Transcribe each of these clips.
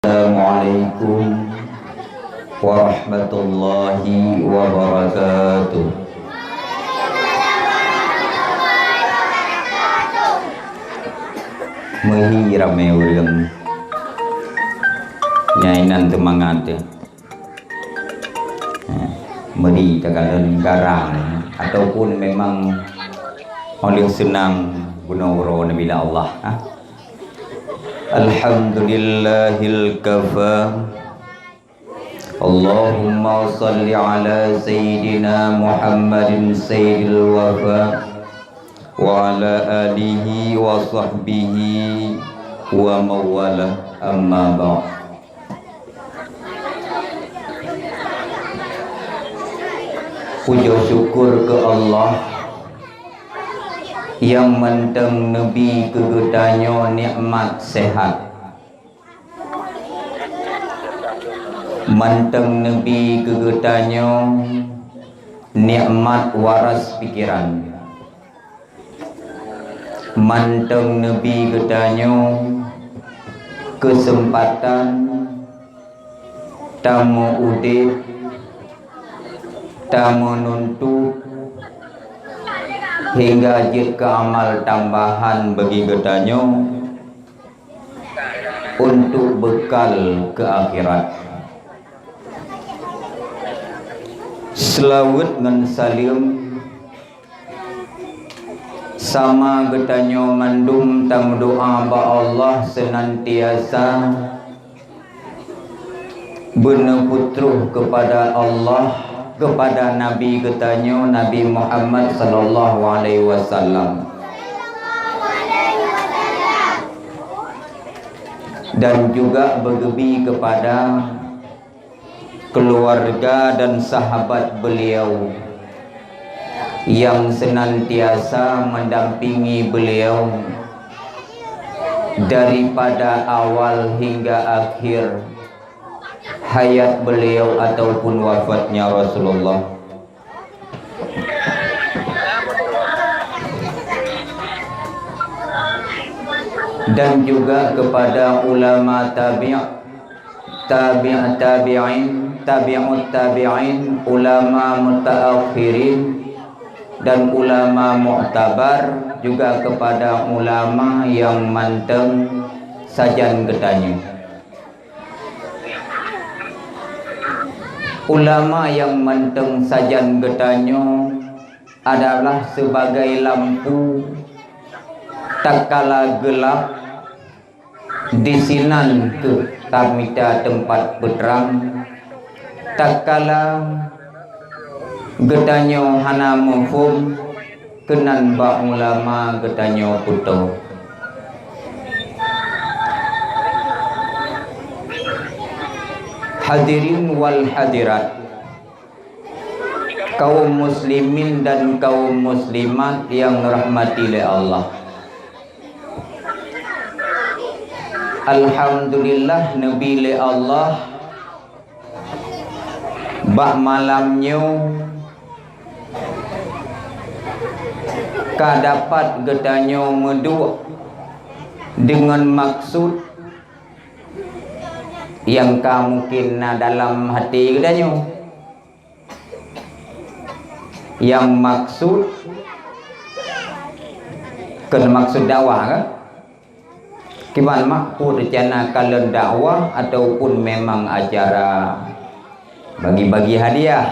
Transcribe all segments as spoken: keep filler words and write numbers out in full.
Assalamualaikum warahmatullahi wabarakatuh. Meuhi ramé ureuëng. Nyan inan teumangat teuh. Eh, meuri takalon garang ataupun memang oleh seunang bunoe uroe neubila Allah, ha? Alhamdulillahil kafa. Allahumma salli ala sayyidina Muhammadin sayyidil wafa wa ala alihi wa sahbihi wa mawala, amma ba'd. Pujoe syukur keu Allah nyang mantong neubi keu geutanyoe nikmat seuhat. Mantong neubi keu geutanyoe nikmat waras pikeran. Mantong neubi geutanyoe keuseumpatan tameuudeb, tameununtut, hingga jeuet keu amal tambahan bagi geutanyoe untuk bekal keu akhirat. Seulaweuet ngon saleuem sama geutanyoe mandum tameudoá bak Allah seunantiasa beuneupeutroh keupada Allah, keupada Nabi geutanyoe, Nabi Muhammad sallallahu alaihi wasallam, dan juga beugeubi keupada keuluwarga dan sahabat beuliau nyang seunantiasa meudampingi beuliau daripada awal hingga akhir hayat beuliau ataupun wafatnya Rasulullah. Dan juga kepada ulama tabi', tabi' tabi'in, tabi'ut tabi'in, ulama mutaakhirin, dan ulama mu'tabar, juga kepada ulama nyang mantong sajan geutanyoe. Ulama nyang mantong sajan geutanyoe adalah sibagai lampu, tatkala geulap, disinan kheueh tamita teumpat peutrang, tatkala geutanyoe hana muphom, keunan bak ulama geutanyoe putôh. Hadirin wal hadirat, kaum muslimin dan kaum muslimat nyang rahmati lé Allah. Alhamdulillah, neubi lé Allah bak malam nyoe ka dapat geutanyoe meuduek deungon maksud nyang ka mungken na dalam hati geutanyoe. Nyang maksud, keu maksud dakwah kan? Kiban mak peue reuncana kalon dakwah ataupun memang acara bagi-bagi hadiah?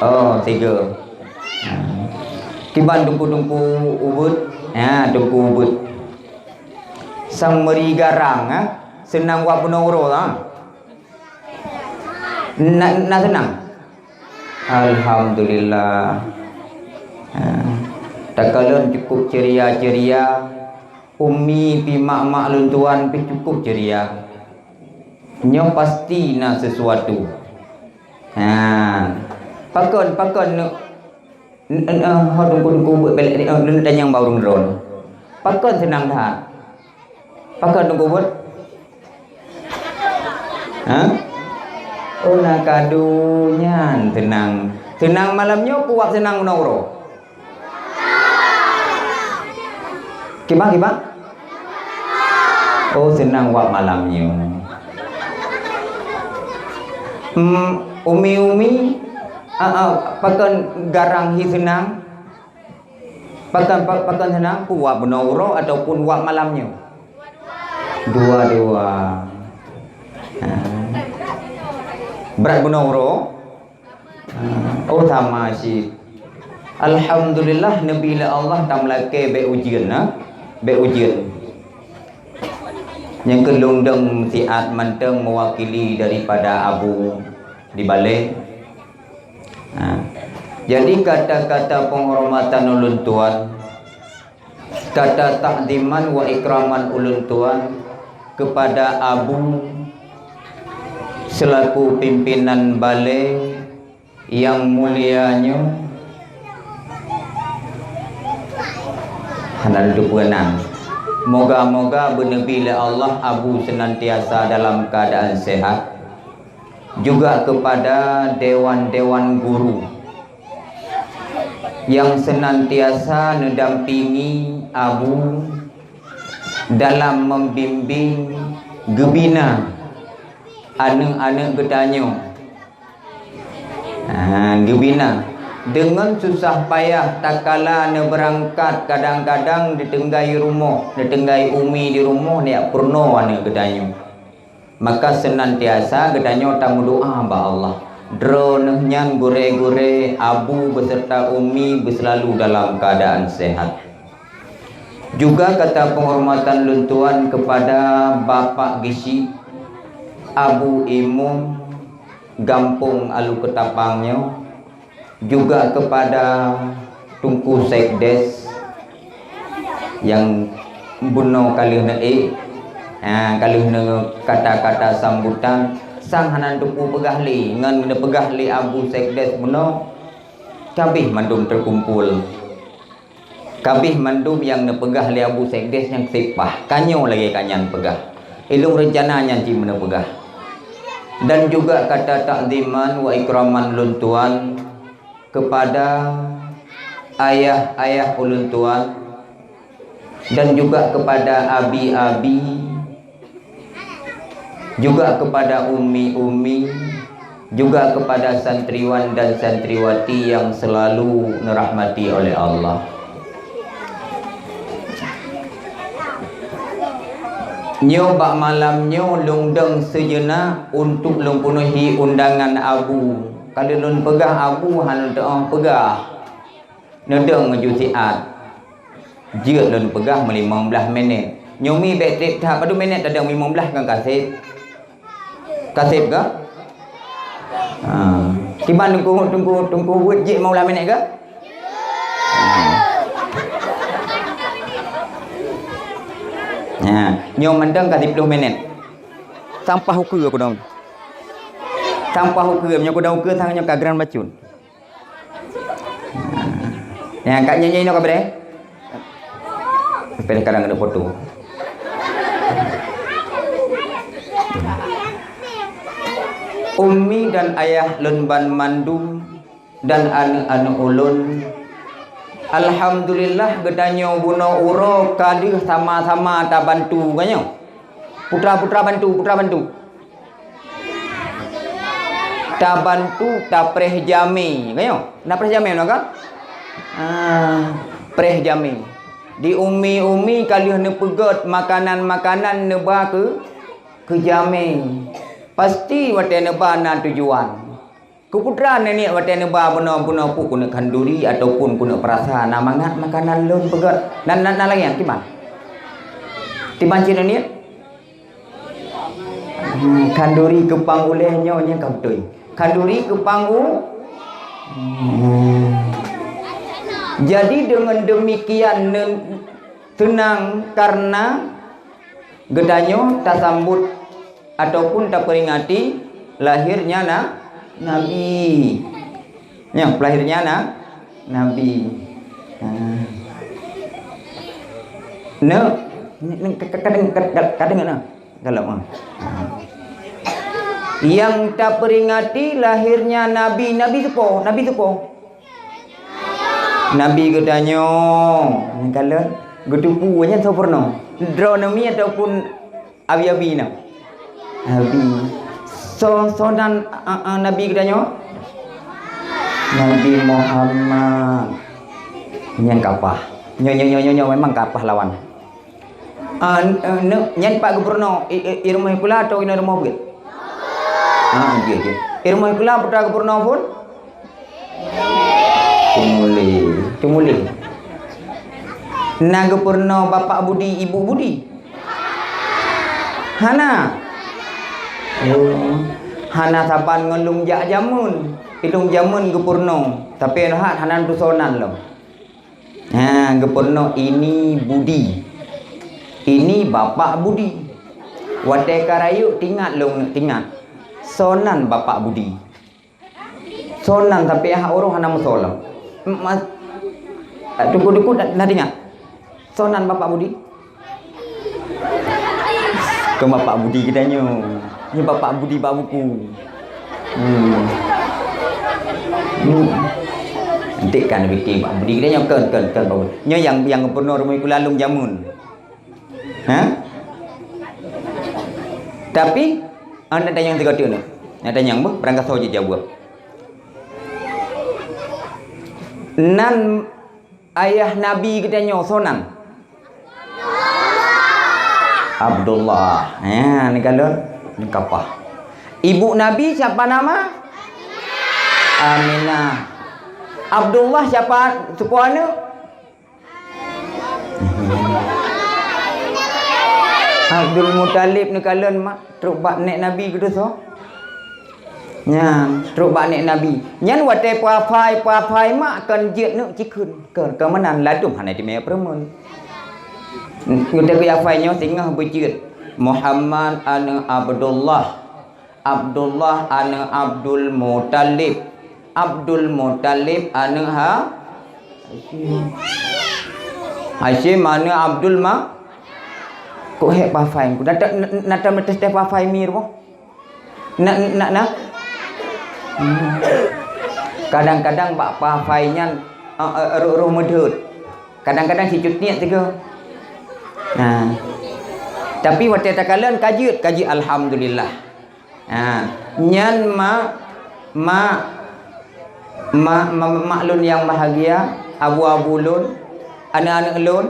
Oh, tiga. Kiban teungku-teungku ubit? Ya, teungku ubit. Sang meuri garang, ha? Seunang wak bunoe uroe, ha? Na, na seunang? Alhamdulillah. Ha. Takalon cukup ceria-ceria. Umi pi mak-mak lôn tuan pi cukup ceria. Nyoe pasti na sesuatu. Ha. Pakon, pakon ne-, n-, n-, eh, ho teungku-teungku buet belek ni, eh, lôn tanyong bak ureueng droe. Pakon seunang that? Pakon teungku buet? Ha? Oh, na kadu nyan seunang. Seunang malam nyoe kuwab seunang bunoe uroe. Kiban, kiban? Oh, seunang wak malam nyoe. Hmm, umi-umi, ah, ah, pakon garang hi seunang? Pakon, pa-, pakon seunang, wak bunoe uroe ataupun wak malam nyoe? Dua-dua. Ah. Brat bunoe uroe? Ah. Oh, sama cit. Alhamdulillah, neubi lé Allah tameulakée bék ujeuen, na? Bék ujeuen. Nyang keu lôn dong siat mantong mewakili daripada Abu di balée. Ha. Jadi, kata-kata penghormatan ulôn tuan, kata takziman wa ikraman ulôn tuan kepada Abu selaku pimpinan balée yang mulia nyoe, hana lôn teupeu nan. Moga-moga beuneubi lé Allah Abu senantiasa dalam keadaan sehat. Juga kepada dewan-dewan guru yang senantiasa neudampingi Abu dalam membimbing, geubina aneuëk-aneuëk geutanyoe. Ha, geubina. Deungon susah payah takala neubeurangkat, kadang-kadang neutinggai rumoh, neutinggai umi di rumoh, neujak peurunoe aneuëk geutanyoe. Maka senantiasa geutanyoe tameudoá bak Allah, droeneueh nyan gurée-gurée, abu beuseurta umi beuseulalu dalam keuadaan seuhat. Juga kata penghormatan lôn tuan kepada Bapak Geuchik, Abu Imum Gampông Alu Keutapang nyoe, juga kepada Teungku Sekdes nyang bunoe ka lheueh neuék, ha, ka lheueh neu kata-kata sambutan, sang hana teupeu peugah lé, ngon neupeugah lé Abu Sekdes bunoe, ka abéh mandum teukumpul. Ka abéh mandum nyang neupeugah lé Abu Sekdes nyang sép bah, ka nyoe lagée ka nyan peugah. Ilôn reuncana nyan cit meuneupeugah. Dan juga kata takziman wa ikraman lôn tuan kepada ayah-ayah ulôn tuan, dan juga kepada abi-abi, juga kepada umi-umi, juga kepada santriwan dan santriwati yang selalu dirahmati oleh Allah. Nyoe bak malam nyoe lôn dong sijeunah untuk lôn peunuhi undangan abu. Ka lheueh lôn peugah abu hana teuôt peugah. Neudong ju siat. Jeuet lôn peugah meulimong blaih minét. Nyoe mi bék treb that, padub minét tadong limong blaih kan ka sép. Ka sép ka? Ha. Kiban teungku, teungku, teungku weuet jeuet limong blaih minét ka? Ha. Ha. Nyoe mantong ka siploh minét. Sampah ukeue aku dong. Sampah ukeue, nyoe aku dong ukeue sang nyoe ka gran bacut. Nyang ka nyanyi nyoe ka beureh? Sampai kadang ada foto. Umi dan ayah lôn ban mandum dan aneuk-aneuk ulôn, alhamdulillah geutanyoe bunoe uroe ka deuh sama-sama tabantu geutanyoe. Putra-putra bantu, putra bantu. Tabantu tapreh jamé, ka nyoe? Na preh jamé nyoe ka? Ah, preh jamé. Di umi-umi ka lheueh neupeugét makanan-makanan neuba keu, keu jamé. Pasti watée neuba na tujuan. Keu putra neuniet watée neuba bunoe-bunoe peue keuneuk khanduri ataupun keuneuk peurasa na mangat makanan lôn peugét. Na, na, na lagée nyan, kiban? Kiban cit neuniet? Hmm, khanduri keupang ulée nyoe nyang ka beutôi. Khanduri keupang u-, hmm. Jadi deungon deumikian neu-, seunang kareuna geutanyoe tasambot ataupun tapeuringati lahirnya na-, Nabi. Nyoe, lahirnya na-, Nabi. Nah. Neu-, neu-, ka-, ka-, kadang, ka-, ka-, kadang na. Galak, ah. Nyang tapeuringati lahirnya Nabi, Nabi soe po? Nabi soe po? Nabi geutanyoe. Nyang kalon, geuteupeue nyan soe peurunoe? Droeneuh mi ataupun Abi-abi na. Abi. Soe, soe nan, eh, eh, Nabi geutanyoe? Nabi Muhammad. Nyang kapah. Nyoe, nyoe, nyoe, nyoe, nyoe memang kapah lawan. Ah, n-, eh, ne-, nyan pat geupeurunoe, i, i, i rumoh sikula atau i rumoh beuet? Ah, jeuet, jeuet. I rumoh sikula peue geupeurunoe phon? Teumuléh, teumuléh. Na geupeurunoe Bapak Budi, Ibu Budi? Hana. Oh, hana saban ngon lôn jak jameun. Ilôn jameun geupeurunoe, tapi nyoe hana tusoe nan lom. Ha, geupeurunoe ini Budi. Ini Bapak Budi. Watée ka rayeuk tingat lôn, tingat. Soe nan Bapak Budi? Soe nan, tapi hak ureuëng hana meusoe lom. Ma-, teungku-teungku na, na ingat? Soe nan Bapak Budi? Kon Bapak Budi geutanyoe. Nyoe Bapak Budi bak buku. Hmm. Hmm. Entek kan bikin Bapak Budi geutanyoe, kon, kon, kon Bapak Budi. Nyoe nyang, nyang peunoh rumoh sikula lôn jameun. Ha? Tapi, ah, nak tanyong sigoe teuk nyoe. Nak tanyong beuh, barangkasoe jijaweueb. Nan ayah Nabi geutanyoe soe nan? Abdullah. Ya, ni kalon, ni kapah. Ibu Nabi siapa nama? Aminah. Abdullah siapa suku aneuk? Abdul Muthalib neukalon mak trok bak nek Nabi geudusoe. Nyan, trok bak nek Nabi. Nyan watée peue hafai, peue hafai mak kon jeuet neuk cikheun. Kon, kon meunan ladum hana jimé peureumeun. Geutanyoe hafai nyoe singoh beujeuet. Muhammad aneuk Abdullah. Abdullah aneuk Abdul Muthalib. Abdul Muthalib aneuk ha-, Hasyim aneuk Abdul Ma-, kok hék pafai? Na ta-, na, na ta meutéh-téh pafai mir boh? Na, na, na? Hmm. Kadang-kadang bak pafai nyan, eh, eh, roh-roh meudeuet. Kadang-kadang sicut niet sigoe. Nah. Tapi watée takalon ka jeuet, ka jeuet alhamdulillah. Ha, nyan mak, mak, mak, mak, mak lôn nyang bahagia, abu-abu lôn, aneuk-aneuk lôn.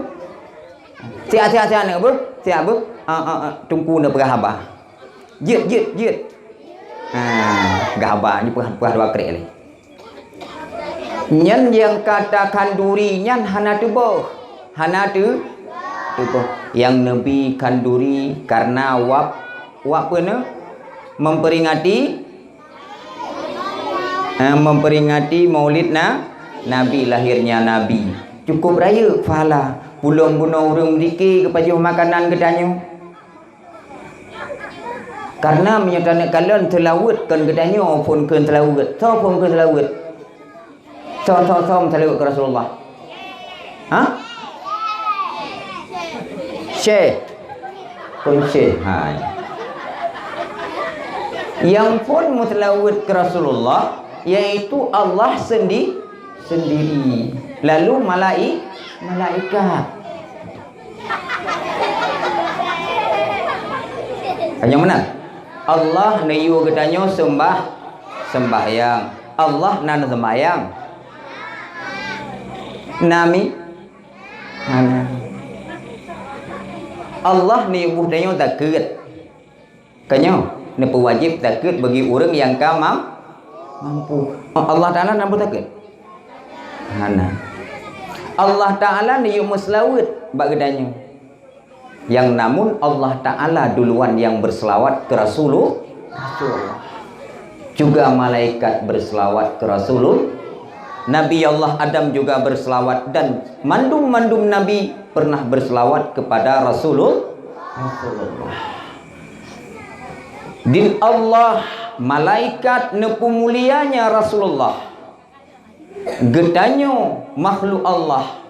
Siap, siap, siap aneuk beuh, siap beuh. Ah, ah, ah, teungku neupeugah haba. Jeuet, jeuet, jeuet. Ha, geuhaba nyoe peugah, peugah dua krek lé. Nyan nyang ka takhanduri nyan hana teuboh, hana teu-, teuboh. Nyang neubi khanduri karena wab-, wab peue nyoe? Memperingati, eh, memperingati Maulid na-, Nabi, lahirnya Nabi. Cukup rayeuk pahala. Pulom bunoe ureuëng meudike geupajoh makanan geutanyoe. Karena meunyoe taneuk kalon seulaweuet kon geutanyoe phon kheun seulaweuet. Soe phon kheun seulaweuet? Soe, soe, soe meuseulaweuet keu Rasulullah? Ha? Syekh. Phon syekh. Hai. Nyang phon meuseulaweuet keu Rasulullah, yaitu Allah sendi-, sendiri. Lalu malai-, malaikat. Ka nyoe meunan. Allah neuyue geutanyoe seumbah, seumbahyang. Allah na neuseumbahyang? Na mi? Hana. Allah neuyue boh tanyoe zakeuet. Ka nyoe, neupeuwajéb zakeuet bagi ureuëng nyang ka mam-, mampu. Allah Taala na boh zakeuet? Hana. Allah Taala neuyue meuseulaweuet bak geutanyoe. Yang namun Allah Taala duluan yang berselawat ke Rasulu-, Rasulullah. Juga malaikat berselawat ke Rasulul-, Nabi Allah Adam juga berselawat dan mandum-mandum nabi pernah berselawat kepada Rasulul-, Rasulullah. Din Allah, malaikat neupumulianya Rasulullah. Geutanyoe makhluk Allah.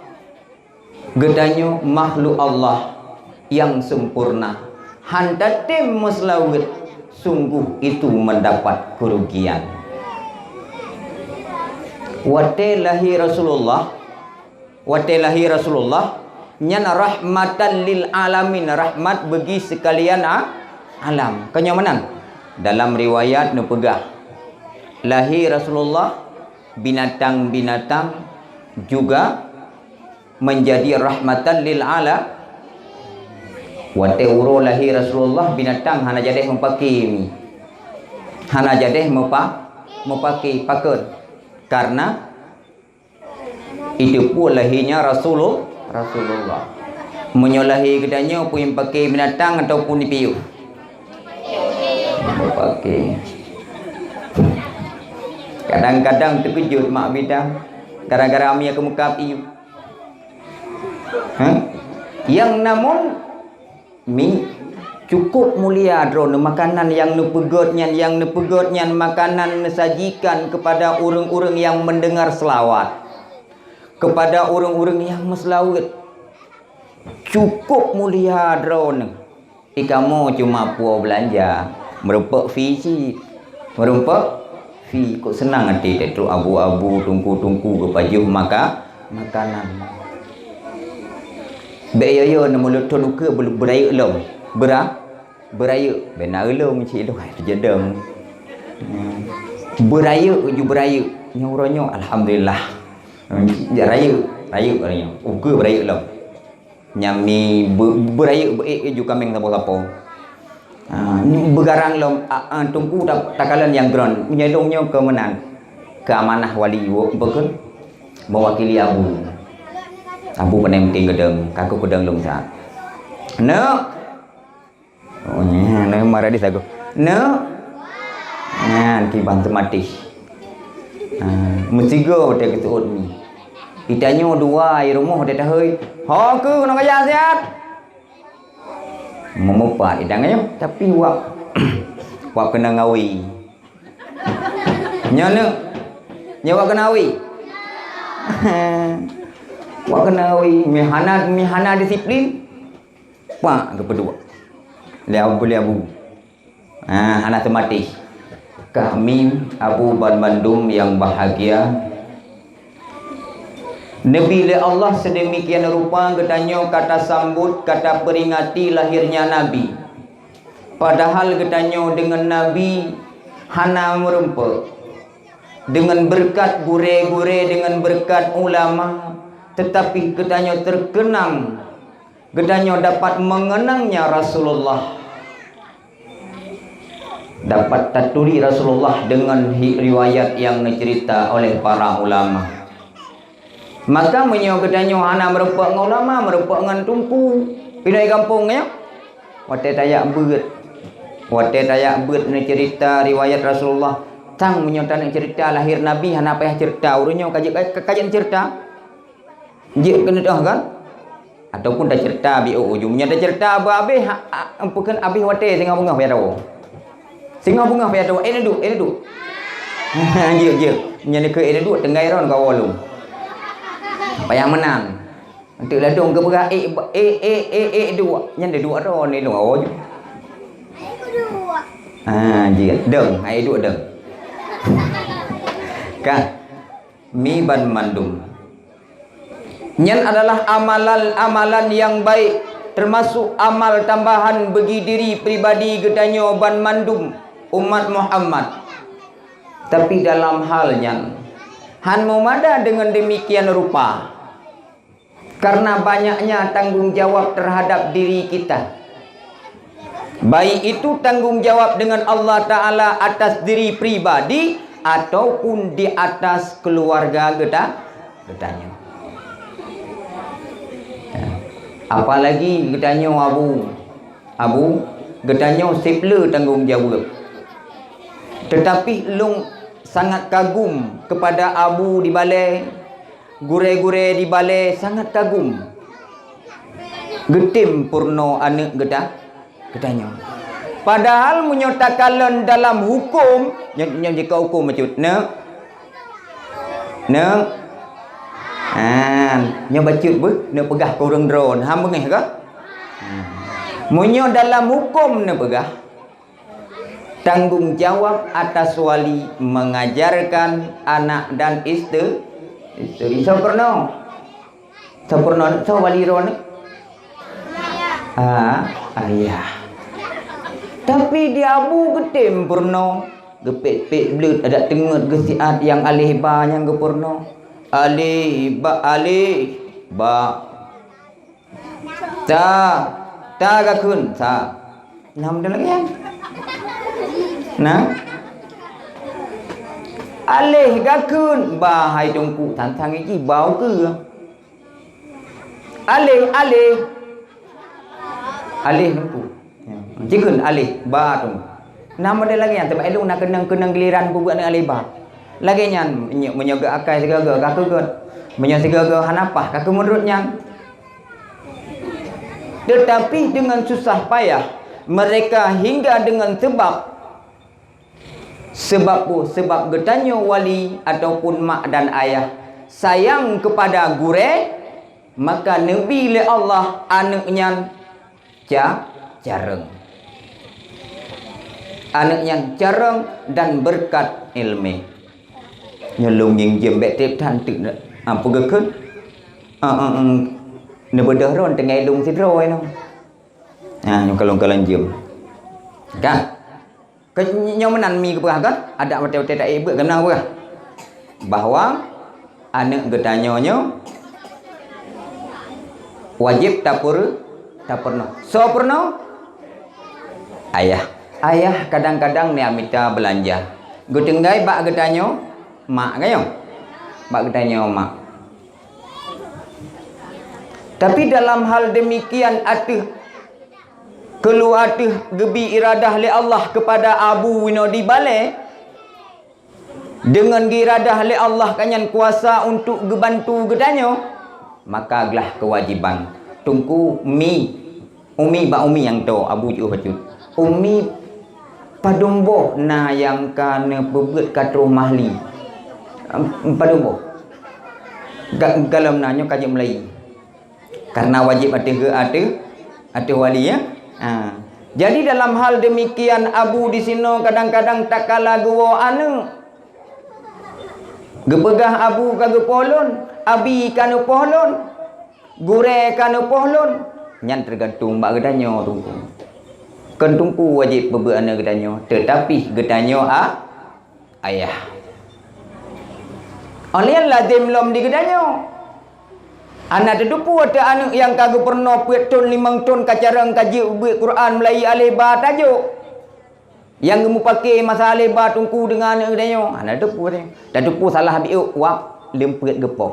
Geutanyoe makhluk Allah nyang sempurna. Han tatem meuseulaweuet, sungguh itu mendapat kerugian. Watée lahé Rasulullah, Watée lahé Rasulullah, Nyan rahmatan lil alamin, rahmat bagi sekalian a-, alam. Kenyamanan. Dalam riwayat neupeugah, lahé Rasulullah, binatang-binatang juga menjadi rahmatan lil ala-, watée uroe lahé Rasulullah, binatang hana jadeh meupaké mi. Hana jadeh meupa-, meupaké, pakon? Karena itu pun lahirnya Rasulul-, Rasulullah. Meunyoe lahé geutanyoe pun paké binatang ataupun dipiôh? Paké. Kadang-kadang teukeujot mak bidang gara-gara mi keu meuka piôh. Hah? Yang namun mi cukup mulia droeneuh makanan yang neupeugét nyan, yang neupeugét nyan makanan neusajikan kepada ureuëng-ureuëng yang mendengar selawat, kepada ureuëng-ureuëng yang meuseulaweuet. Cukup mulia droeneuh. Di kamoe cuma puwoe beulanja, meurumpok fi cit. Meurumpok fi, kok seunang até teutrok abu-abu, tungku-tungku geupajoh maka-, makanan. Bék yo-yo neumulot thon ukeue beu-, beurayeuk lom. Beura-, beurayeuk. Bék na ulôn cit lôn hai teujedong. Beurayeuk ju beurayeuk. Nyoe uroe nyoe alhamdulillah. Jak rayeuk, rayeuk uroe nyoe. Ukeue beurayeuk lom. Nyang mi be-, beurayeuk beu-ék ju kaméng sapo-sapo. Ha, beugarang lom, a, a, teungku ta-, takalon nyang gron. Meunyoe lôn nyoe keu meunan, keu amanah wali wok beukon meuwakili abu. Abu pandai meuting geudong, kaku geudong lôn that. Neuk. Oh, nyan, nyan, mara di sagoe. Neuk. Nyan, kiban teumatéh. Ha, meusigoe watée geuseuôt mi. Itanyoe dua i rumoh watée tahôi, "Ho keuh ngon gaya siat?" Meumupat idang nyoe, tapi wak, wak keunong awi. Nyoe neuk, nyoe wak keunong awi. Wak keunong awi, mi hana, mi hana disiplin. Pak geupeuduek lé abu, lé abu. Ah, hana teumatéh. Kami abu banmandum nyang bahagia. Neubi lé Allah sedemikian rupa geutanyoe ka tasambot, ka taperingati lahirnya Nabi. Padahal geutanyoe deungon Nabi hana meurumpok. Deungon beureukat gurée-gurée, deungon beureukat ulama, teutapi geutanyoe teukeunang. Geutanyoe dapat mengenangnya Rasulullah. Dapat taturi Rasulullah deungon hi-, riwayat nyang neuceurita oleh para ulama. Maka meunyoe geutanyoe hana meurumpok ngon ulama, meurumpok ngon teungku, inoe gampông nyoe, watée tajak beuet, watée tajak beuet neuceurita riwayat Rasulullah, sang meunyoe taneuk ceurita lahé Nabi hana payah ceurita, ureuëng nyoe ka jeuet, ka, ka jeuet ceurita. Jeuet keuneuk toh kan? Ataupun taceurita bak ujong. Nyan taceurita beu abéh, ha, ha, peukon abéh watée singoh beungoh payah tawoe. Singoh beungoh payah tawoe, "Eh, neuduek, eh, neuduek." Jeuet, jeuet. Nyan keu, "Eh, neuduek," tinggai ron kawoe lom. Payah meunan. Enteuk ladong geupeugah, "Eh, eh, eh, eh, eh, duek." Nyan neuduek ron lom kawoe. Ah, jeuet. Dong, hai duek dong. Ka. Mi banmandum. Nyan adalah amalan-amalan nyang baik, teumasok amal tambahan bagi diri pribadi geutanyoe banmandum umat Muhammad. Tapi dalam hal nyan, han meumada deungon demikian rupa, karena banyaknya tanggung jawab terhadap diri kita. Baik itu tanggung jawab dengan Allah Ta'ala atas diri pribadi ataupun di atas keluarga geuta-, geutanyoe. Apalagi geutanyoe abu, abu, geutanyoe seb le tanggung jawab. Tetapi lôn sangat kagum kepada abu di balai, gurée-gurée di balai sangat kagum. Geutem peurunoe aneuëk geuta-, geutanyoe. Padahal meunyoe takalon dalam huköm, nyoe, nyoe jikeu huköm bacut. Neuk. Neuk. Ha, nyoe bacut beuh, neupeugah keu ureuëng droe, han beungéh kah? Ha. Meunyoe dalam huköm neupeugah, tanggung jawab atas wali mengajarkan anak dan isteri, isteri. Soe peurunoe? Soe peurunoe, soe wali droeneuh? A, ayah. Tapi di Abu geutem peurunoe, geupet-pet bleuet adak teungeut geusiat nyang aléh ba nyang geupeurunoe. Aléh ba, aléh ba. Ta, ta gakheun, ta. Nam dah lagi kan? Nah. Aléh gakheun, ba hai Teungku, tantang iji bau ke? Aléh, aléh. Aléh Teungku. Ya. Jikheun aléh ba Teungku. Nah, model lagée nyan, teuma ilong na keunong-keunong giliran peubuet aneuk aléh ba. Lagée nyan, meunyoe, meunyoe geu akai sigoe-goe, ka keuh gét. Meunyoe sigoe-goe hana paih, ka keuh meunurot nyan. Tetapi dengan susah payah, mereka hingga dengan sebab Sebab peue? Sebab geutanyoe wali ataupun mak dan ayah sayang kepada gurée, maka neubi lé Allah aneuëk nyan ca-, carông. Aneuëk nyan carông dan beureukat iéleumé. Nyoe lôn ngieng jeuem bék treb that teuk na, ah, peugeukeuen. Ah, ah, ah, neubeudôh droe teungoh ilong sidroe nyoe. Ah, nyoe kalon-kalon jeuem. Ka? Ke-, nyoe meunan mi geupeugah kan? Adak watée-watée taék beuet geuh meunan geupeugah. Bahwa aneuëk geutanyoe nyoe wajéb tapeur-, tapeurunoe. Soe peurunoe? Ayah. Ayah kadang-kadang neuk mita beulanja. Geutinggai bak geutanyoe mak, ka nyoe? Bak geutanyoe mak. Tapi dalam hal demikian ateueh Keulua teuh geubi iradah lé Allah keupada Abu inoe di balée, deungon geuiradah lé Allah ka nyan kuasa untuk geubantu geutanyoe, maka glah keuwajéban Teungku mi, umi bak umi nyang toe, Abu jiôh bacut. Umi, padum boh na nyang ka neupeubeuet ka troh mahli? Em, padum boh? Ga-, galom na nyoe ka jeuet meulayi. Karena wajéb ateueh geu-, ateueh, ateueh wali, ya. Ha. Jadi dalam hal demikian, Abu di sinoe kadang-kadang takala geuwoe aneuëk. Geupeugah Abu ka geupoh lôn, Abi ka neupoh lôn, gurée ka neupoh lôn. Nyan teugantung bak geutanyoe Teungku. Kon Teungku wajéb peubeuet aneuëk geutanyoe, teutapi geutanyoe a-, ayah. Óh lheueh nyan lazem lom di geutanyoe. Hana tateupeue teuh aneuëk nyang ka geupeurunoe peuet thon limong thon ka carông ka jeuet beuet Quran meulayeue aléh ba tajok. Nyang geumeupaké masa aléh ba Teungku deungon aneuëk geutanyoe. Hana tateupeue teuh. Tateupeue salah biôk wab leumpeuet geupoh.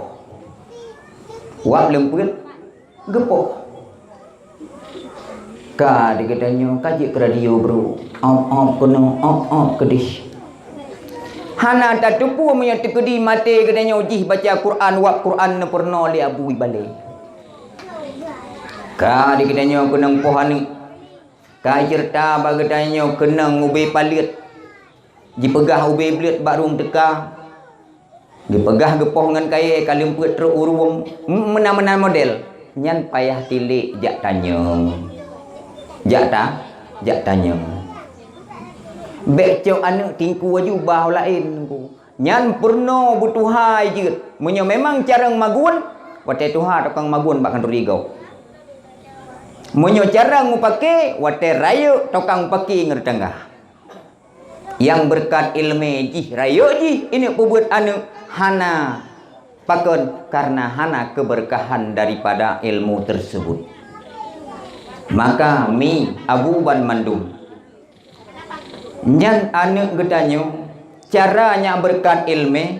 Wab leumpeuet geupoh. Ka di geutanyoe ka jeuet keu radio, bro. Op-op keunoe, op-op keudeh. Hana tateupeue meunyoe teukeudi maté geutanyoe jih baca Quran, wab Quran neupeurunoe lé Abu i balée. Ka di geutanyoe keunong poh aneuëk. Ka ceurita bak geutanyoe keunong ubé paleuet. Jipeugah ubé bleuet bak rueng teuka. Geupeugah geupoh ngon kayée ka leumpeuet trok u rueng, m-, meunan-meunan model. Nyan payah tilék jak tanyong. Jak ta-, jak tanyong. Bék cok aneuëk Teungku aju bah laén Teungku. Nyan peurunoe beutuha jeuet. Meunyoe memang carông magun, watée tuha tokang magun bak khantori gob. Meunyoe carông meupaké, watée rayeuk tokang paké ngon teunggah. Nyang beureukat iéleumé jih, rayeuk jih, ineuk peubeuet aneuëk hana pakon, kareuna hana keubeureukahan daripada ilmu tersebut. Maka mi Abu banmandum, nyan aneuëk geutanyoe, cara nyak beureukat iéleumé,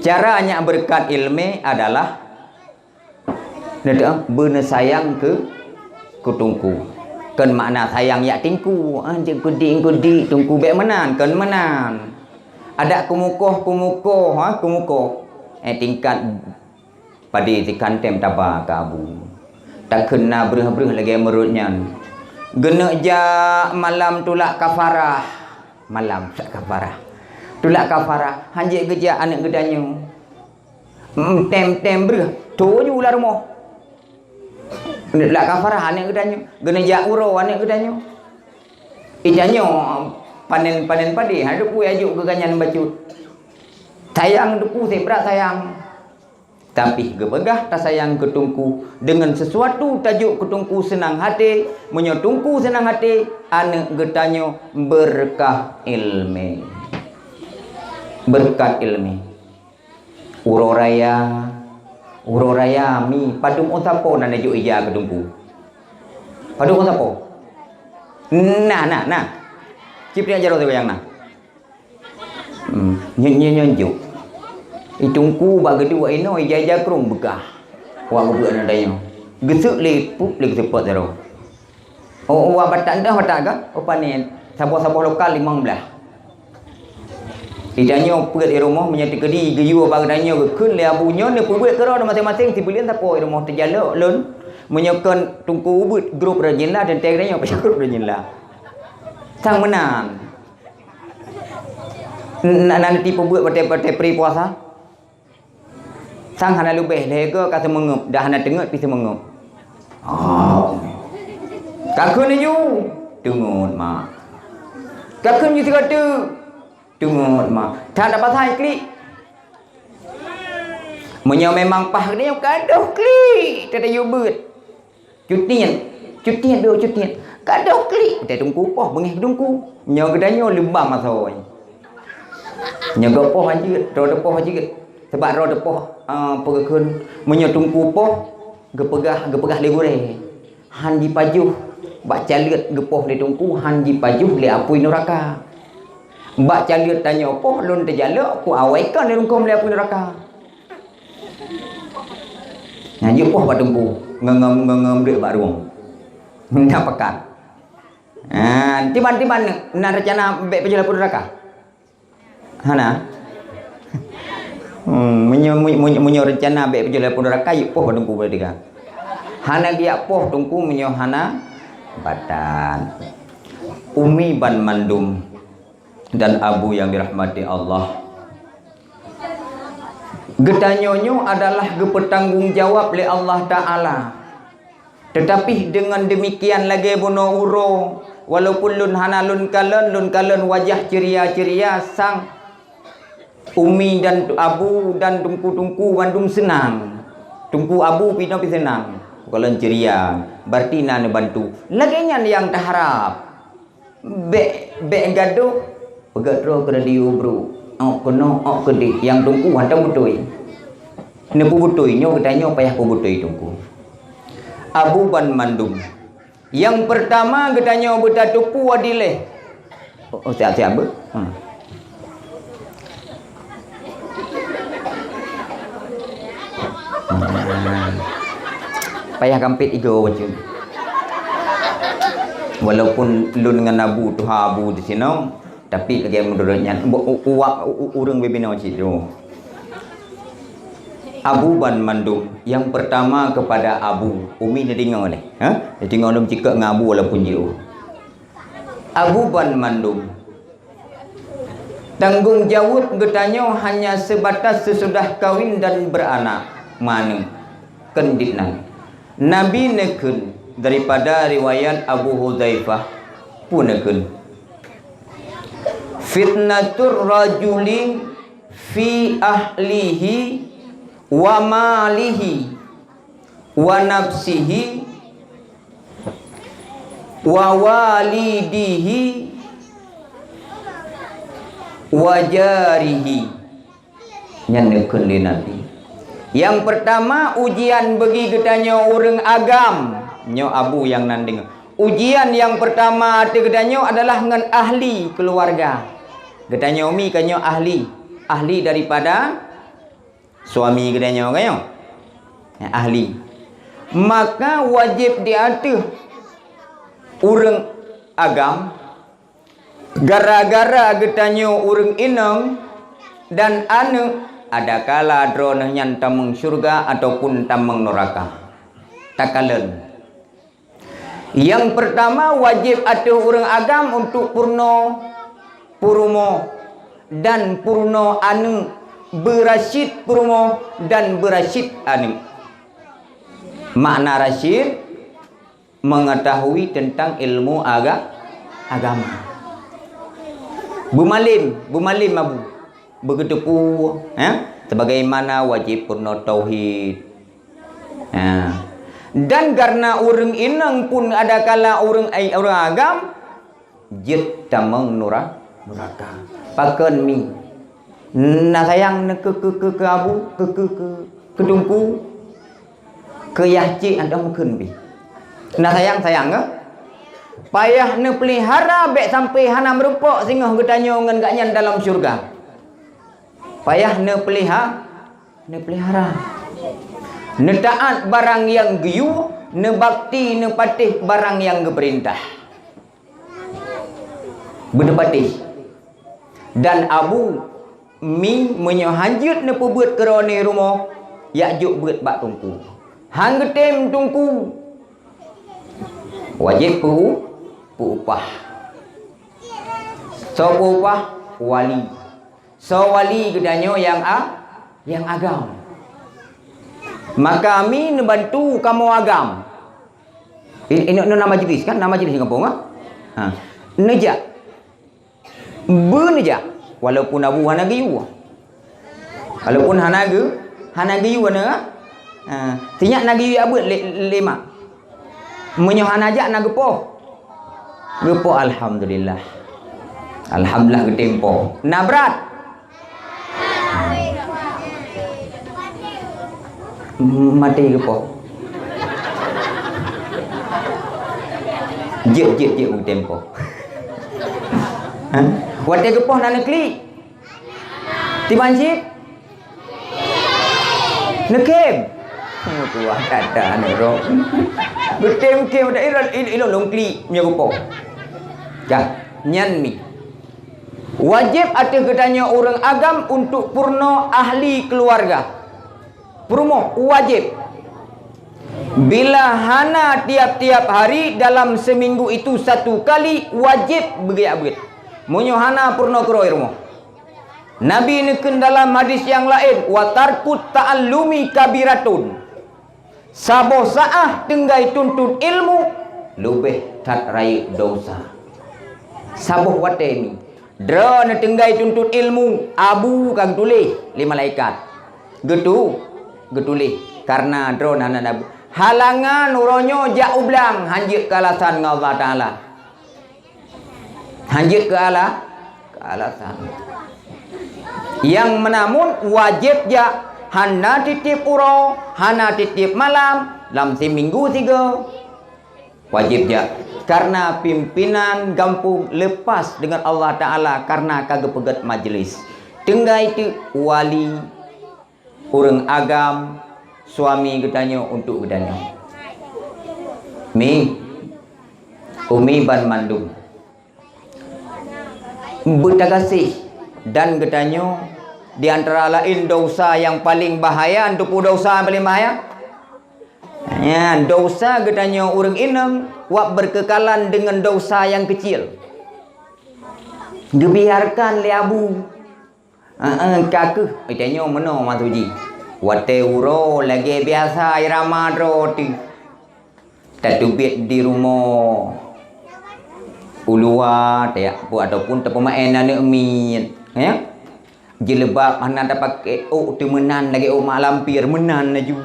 cara nyak beureukat iéleumé adalah Neuteu'oh beuneusayang keu, keu Teungku. Kon makna sayang jak Teungku, ah, jeuet keudik-keudik Teungku bék meunan, kon meunan. Adak keumukoh-keumukoh, ha, keumukoh. Eh, tingkat padé sikantém taba keu Abu. Takheun na breueh-breueh lagée meurot nyan. Geuneuk jak malam tulak kafarah. Malam tulak kafarah. Tulak kafarah, hanjeuet geujak aneuëk geutanyoe. Tem-tem breueh, tuju lam rumoh. Neulak kafarah aneuëk geutanyoe, geuneujak uroe aneuëk geutanyoe. Itanyoe panen-panen padé, hana teupeu ajok geuganyan bacut. Sayang teupeu sibrat sayang. Tapi geupeugah tasayang keu Teungku, deungon sisuatu tajok keu Teungku seunang até. Meunyoe Teungku seunang até, aneuk geutanyoe beureukat ileumé. Beureukat ileumé. Uroe raya, uroe raya mi padum ôn sapo na neujok ija keu Teungku. Padum ôn sapo? Nah, nah, nah. Cit pineuk jaroe sigoe nyang na. Hmm, nyoe, nyoe, nyoe jok. I Teungku bak geuduek inoe ija-ija krong beukah. Wak geubeuet aneuk tanyoe. Geuseuk lé pup lé geuseupôt sidroe. Oh, wak batak dah batak ka? Oh, panen. Saboh-saboh lokal limong blaih. Di tanyoe peuet i rumoh meunyoe teukeudi geuyue bak geutanyoe geukheun lé abu nyoe neupeubuet keudroe maséng-maséng sibuleuen sapo i rumoh teujalok lôn. Meunyoe kon Teungku ubit grup Rajinla teuntèe geutanyoe payah grup Rajinla. Sang meunan. Na, na, nanti peubuet watèe, watèe pri puasa. Sang hana leubeh lhèe goe ka seumeungeup, dah hana teungeut pi seumeungeup. Oh. Ka kheun laju, teungeut mak. Ka kheun ju sigoe teuk, teungeut mak. That na pasai klik. Meunyoe memang paih geutanyoe ka deuh klik, teuh tayue beuet. Cutiet, cutiet dok cutiet. Ka deuh klik, teuh Teungku poh beungèh Teungku. Nyoe geutanyoe leubam asoe. Nyoe geupoh jeuet, droe teupoh jeuet. Sabab droe teupoh, ah, peue geukheun. Meunyoe Teungku poh, geupeugah, geupeugah lé gurèe. Han jipajoh, bak caleuet geupoh lé Teungku, han jipajoh lé apui nuraka. Bak caleuet tanyoe poh lôn teujalok, ku awai kon lé rungkôm lé apui nuraka. Nyan jeuet poh bak Teungku, ngon, ngon, ngon, ngon breuek bak rueng. Minta pakat. Ha, tiban-tiban na rencana bèk pajoh lé apui nuraka? Hana? Hmm, meunyoe, meunyoe, meunyoe rencana bèk pajoh lé apui nuraka, jeuet poh bak Teungku boleh tiga. Hana geujak poh Teungku meunyoe hana batat. Umi banmandum dan abu yang dirahmati Allah. Geutanyoe nyoe adalah geupeutanggong jawab lé Allah Ta'ala. Teutapi deungon deumikian lagèe bunoe uroe, walaupun lôn hana lôn kalon, lôn kalon wajah ceuria-ceuria sang umi dan abu dan teungku-teungku bandum seunang. Teungku abu pih na pih seunang. Kalon ceuria, berarti na neubantu. Lagèe nyan nyang taharab. Bèk, bèk gadoh, peugah droe keu radio brôk. Ôk keunoe, ôk keudeh, nyang teungku hantom beutôi. Neupeubeutôi, nyoe geutanyoe payah peubeutôi teungku. Abu banmandum. Nyang peurtama geutanyoe beutateupeue dilèe. Oh, oh, siap-siap beuh. Hmm. Payah gampét igoe bacut. Walaupun lôn ngon abu tuha abu disinoe, tapi lagèe meunurot nyan, u-, u-, uwak u-, u-, ureueng bibinoe cit tu. Abu banmandum, nyang peurtama keupada abu, umi neudeungoe lé, ha? Neudeungoe lôn cukôp ngon abu walaupun jiôh. Abu banmandum. Tanggong jaweueb geutanyoe hanya seubatas seusudah kawin dan beuranak, meuaneuk, kheun dit nan. Nabi neukheun daripada riwayat Abu Hudzaifah, peue neukheun, "Fitnatur rajuli fi ahlihi wa malihi wa nafsihi wa walidihi wa jarihi." Nyan neukheun lé Nabi. Nyang peurtama, ujian bagi geutanyoe ureueng agam. Nyoe abu nyang nan deungoe. Ujian nyang peurtama ateueh geutanyoe adalah ngon ahli keuluwarga. Geutanyoe mi ka nyoe ahli. Ahli daripada suami geutanyoe, ka nyoe? Ya, ahli. Maka wajéb di ateueh ureueng agam, gara-gara geutanyoe ureueng inong dan aneuk, adakala droeneuh nyan tamong syeuruga ataupun tamong nuraka. Takalon. Nyang peurtama, wajéb ateueh ureueng agam untuk peurunoe peurumoh dan peurunoe aneuk, beurasyid peurumoh dan beurasyid aneuk. Makna rasyid, mengetahui tentang ilmu aga-, agama. Beumalém, beumalém abu. Beugeuteupeue, eh? Sebagaimana wajéb peurunoe tauhid. Ha. Dan kareuna ureuëng inong pun adakala ureuëng ai-, ureuëng agam, jeuet tamong nura-, nuraka. Pakon mi? Na sayang neuh keu, keu, keu, keu abu, keu, keu, keu, keu teungku, keu yah cék atau meukeun pih. Na sayang-sayang keu? Payah neupeulihara bék sampai hana meurumpok singoh geutanyoe ngon gobnyan dalam syeuruga. Payah neupeliha-, neupeulihara. Neutaát barang nyang geuyue, neubakti, neupatéh barang nyang geupeurintah. Beuneupatéh. Dan abu mi meunyoe hanjeuet neupeubeuet keu droeneuh rumoh, yak jok beuet bak teungku. Han geutem teungku. Wajéb peu-, peu-upah. Soe peu-upah? Wali. Soe wali geutanyoe nyang a-, nyang agam. Maka mi neubantu kamoe agam. I-, inoe na majlis kan? Na majlis di gampông, ah? Ha. Neujak. Beuneujak. Walaupun abu hana geuyue. Walaupun hana geu-, hana geuyue na, ha. Sinyak na geuyue abeuet lé, lé mak. Meunyoe hana jak na geupoh. Geupoh, alhamdulillah. Alhamdulillah geutem poh. Na brat. Maté geupoh. Jeuet, jeuet, jeuet geutem poh. Ha? Watée geupoh na neuklik. Tiban cit? Neukem. Oh, tuah that-that aneuk droe. Geutem-kem, dak ilôn, ilôn, ilôn lôn klik meunyoe geupoh. Dah, nyan mi. Wajéb ateueh geutanyoe ureuëng agam untuk peurunoe ahli keuluwarga. Peurumoh wajéb. Bila hana tiap-tiap hari dalam seminggu itu satu kali, wajéb beugeujak beuet. Meunyoe hana peurunoe keudroe rumoh. Nabi neukheun dalam hadis nyang laén, "Wa tarkut ta'allumi kabiratun." Saboh saáh tinggai tuntut ilmu leubeh that rayeuk desya. Saboh watée mi, droeneuh tinggai tuntut ilmu, abu ka geutuléh lé malaikat. Geutu-, geutuléh, kareuna droeneuh hana nabu. Halangan uroe nyoe jak u blang, hanjeuet keu alasan ngon Allah Taala. Hanjeuet keu ala-, keu alasan. Nyang meunan wajéb jak, hana tieb-tieb uroe, hana tieb-tieb malam, lam siminggu sigoe. Wajéb jak. Kareuna pimpinan gampông lepas deungon Allah Taala kareuna ka geupeugét majlis. Tinggai teuk wali, ureuëng agam, suami geutanyoe untuk geutanyoe. Mi, umi ban mandum. Beutagaséh dan geutanyoe di antara laén desya nyang paleng bahaya, teupeue desya nyang paleng bahaya? Nyan, desya geutanyoe ureuëng inong wab beurkeukalan deungon desya nyang keuciel. Geubiarkan lé abu. Heeh, ka kheueh, tanyoe meunoe mantong jih. Watée uroe lagée biasa irama droe teuh. Tateubiet di rumoh. Uluwa, tayak peue ataupun tapeumaén aneuk miet, ya. Jilbab hana tapaké, ôk teuh meunan lagée ôk mak lampir, meunan laju.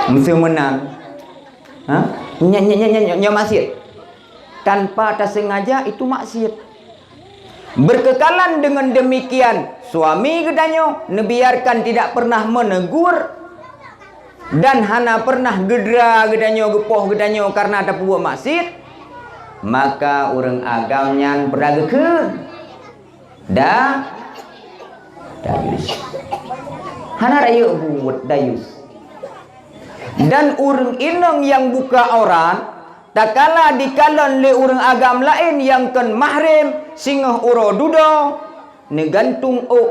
Meuseu meunan. Ha? Nyan, nyan, nyan, nyan, nyan maksiat. Tanpa tasengaja itu maksiat. Berkekalan dengan demikian, suami geutanyoe neubiarkan tidak pernah menegur dan hana pernah geudra geutanyoe geupoh geutanyoe karena tapeubuet maksiat, maka ureuëng agam nyan beurageukeue. Da-, dayus. Hana rayeuk buet dayus. Dan ureuëng inong nyang buka aurat, takala dikalon lé ureuëng agam laén nyang kon mahrém, singoh uroe dudoe, neugantung ôk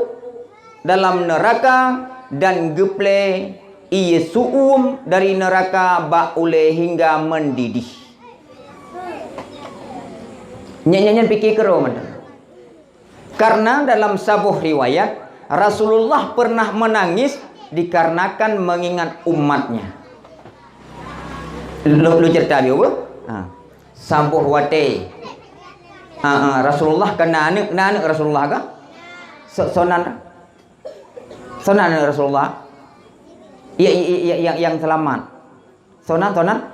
dalam neuraka dan geuplé ié su'um dari neuraka bak ulée hingga meundidih. Nyan, nyan, nyan pike keudroe mantong. Karena dalam saboh riwayat, Rasulullah pernah menangis dikarenakan mengingat umatnya. Lôn, lôn cerita biôh, ha. Saboh watée, ha, ha, Rasulullah keu na aneuk, na aneuk Rasulullah ka? So-, sonan. Soe nan Rasulullah? Ya, ya, ya, ya, yang selamat. Soe nan, soe nan?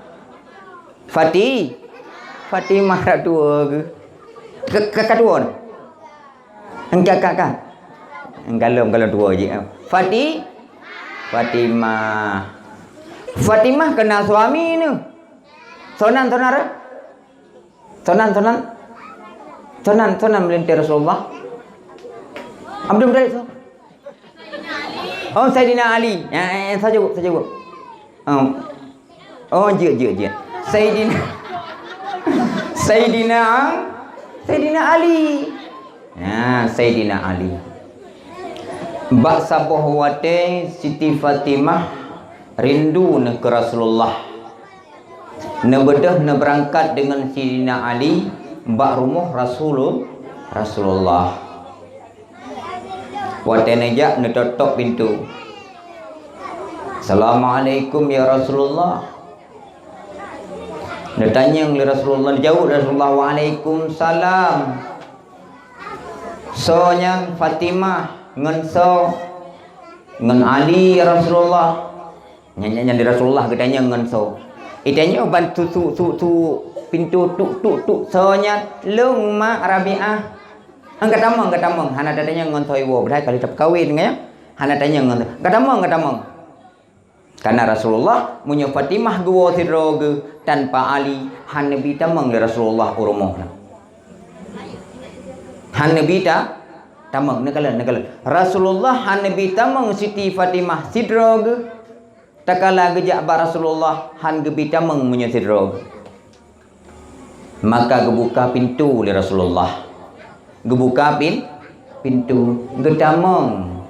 Fati-, Fatimah rak tuwo geuh. Ka, ka, ka tuwo? Engka, ka, ka. Engka lom, ka lom tuwo jih. Fati-, Fatimah. Fatimah keu na suami neuh. Soe nan, soe nan? Soe nan, soe nan? Soe nan, soe nan meulintèe Rasulullah? Abdul Muthalib soe? Oh, Saidina Ali. Ya, ya, ya, saya jawab, saya jawab. Oh. Oh, jeuet, jeuet, jeuet. Saidina, Saidina, Saidina Ali. Ya, Saidina Ali. Bak saboh watèe Siti Fatimah rindu neuh keu Rasulullah. Neubeudôh neubeurangkat deungon Sidina Ali bak rumoh Rasulul-, Rasulullah. Watèe neujak neutok-tok pintoe. "Assalamualaikum ya Rasulullah." Neutanyong lé Rasulullah, neujaweueb lé Rasulullah, "Waalaikumsalam." "Soe nyan?" "Fatimah." "Ngon soe?" "Ngon Ali ya Rasulullah." Nyan, nyan, nyan di Rasulullah geutanyong ngon soe. Itanyong ban su, su, su, su pintoe tuk, tuk, tuk, soe nyan? "Lôn mak Rabi'ah." "Engka tamong, engka tamong." Hana tatanyong ngon soe iwoe, padahai ka lheueh tapeukawen ngon nyan. Hana tanyong ngon soe. "Engka tamong, engka tamong." Karena Rasulullah, meunyoe Fatimah geuwoe sidroe geuh tanpa Ali, hana neubi tamong lé Rasulullah u rumoh na. Hana neubi ta-, tamong, neukalon, neukalon. Rasulullah hana neubi tamong Siti Fatimah sidroe geuh. Takala geujak bak Rasulullah, han geubi tamong meunyoe sidroe. Maka geubuka pintoe lé Rasulullah. Geubuka pin-, pintoe, geutamong.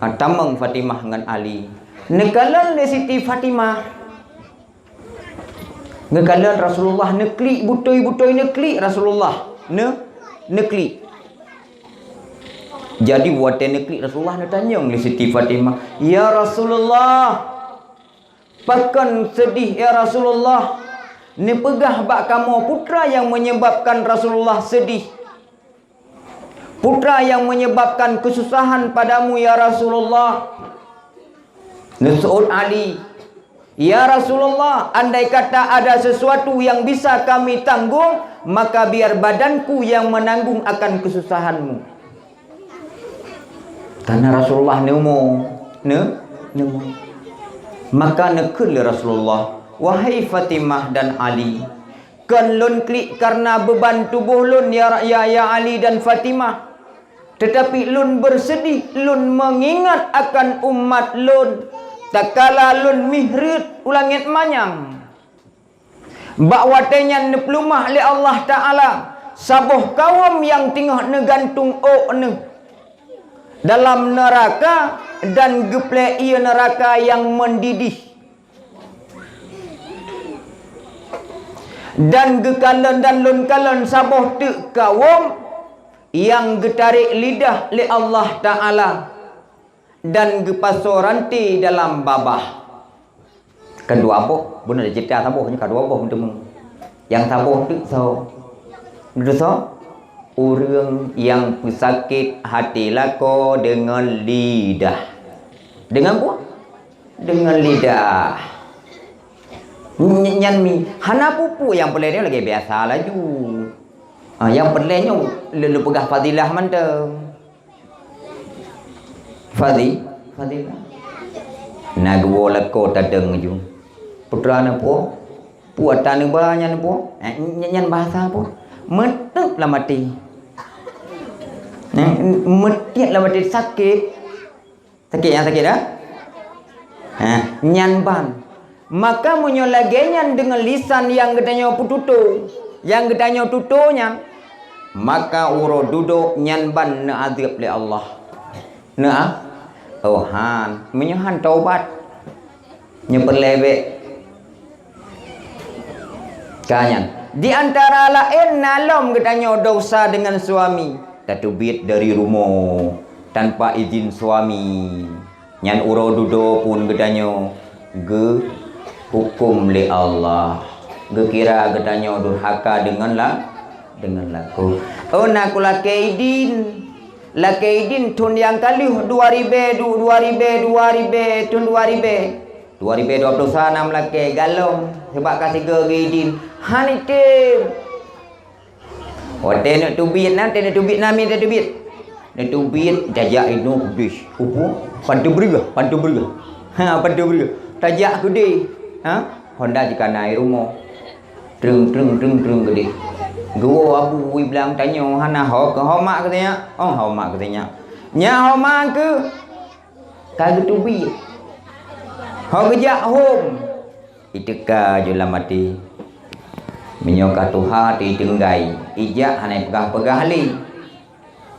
Ha, tamong Fatimah ngon Ali. Neukalon lé Siti Fatimah. Neukalon Rasulullah, neuklik butôi-butôi, neuklik Rasulullah. Ne-, neuklik. Jadi, watèe neuklik Rasulullah, neutanyong lé Siti Fatimah, "Ya Rasulullah, pakon seudeh, ya Rasulullah? Neupeugah bak kamoe peue nyang menyebabkan Rasulullah seudeh? Peue nyang menyebabkan kesusahan padamu, ya Rasulullah?" Neuseuôt Ali, "Ya Rasulullah, andai kata ada sesuatu yang bisa kami tanggung, maka biar badanku yang menanggung akan kesusahanmu." Karena Rasulullah neumo, ne-, neumo. Maka neukheun lé Rasulullah, "Wahai Fatimah dan Ali, kon lôn klik karena beban tuboh lôn, ya, ya, ya Ali dan Fatimah. Teutapi lôn beuseudeh, lôn meungingat akan umat lôn, takala lôn mihreuet u langét manyang. Bak watèe nyan neupeuleumah lé Allah Ta'ala saboh kawöm nyang teungoh neugantung ôk neuh dalam neuraka dan geuplé ié neuraka nyang meudidih." Dan geukalon, dan lôn kalon saboh teuk kawöm nyang geutarek lidah lé Allah Ta'ala dan geupasoe ranté dalam babah. Kan dua boh, beuna cerita saboh nyoe ka dua boh meuteumé. Nyang saboh teuk soe? Beutôi soe? Ureuëng nyang peusakét hati lakoe deungon lidah. Deungon peue? Deungon lidah. Ny-, nyan mi, hana peue-peue, nyang peureulée nyoe lagée biasa laju. Ah, nyang peureulée nyoe lé-, lé peugah fadilah mantong. Fadi-, fadilah. Na geuwoe lakoe tadong ju. Putra neupo, peue ata neuba nyan neupo? Eh, ny-, nyan bahasa peue? Meuteuk lam até. Eh, meutiek lam até sakét. Sakét, nyang sakét, ha? Ha, nyan ban. Maka meunyoe lagée nyan deungon lisan nyang geutanyoe peututoe, nyang geutanyoe tutoe nyan, maka uroe dudoe nyan ban neuazeueb lé Allah. Neuah? Oh, han. Meunyoe han taubat, nyoe peureulée bék. Ka nyan, di antara laén na lom geutanyoe desya deungon suami, tateubiet dari rumoh tanpa izin suami. Nyan uroe dudoe phon geutanyoe geuhuköm lé Allah, geukira geutanyoe durhaka deungon la-, deungon lakoe. Oh, na kulakée idin. Lakée idin thon nyang ka lheueh dua ribée du-, dua ribée, dua ribée, thon dua ribée. Dua ribée dua ploh sa na meulakée galom, sabab ka sigoe geu idin. Hana item. Watée neuk teubiet na, watée neuk teubiet na, mi teubiet. Neuk teubiet, jajak inoe deh. Upu, pan teubreuh, pan teubreuh. Ha, pan teubreuh. Tajak keudeh. Ha? Honda jikana i rumoh. Treung, treung, treung, treung keudeh. Geuwoe abu i blang tanyoe hana ho, ho mak geutanyoe. Oh, ho mak geutanyoe. Nyak ho mak keuh. Ka geuteubiet. Ho geujak hom. Iteuka ju lam até. Meunyoe ka tuha teutinggai, ijak hana ipeugah-peugah lé.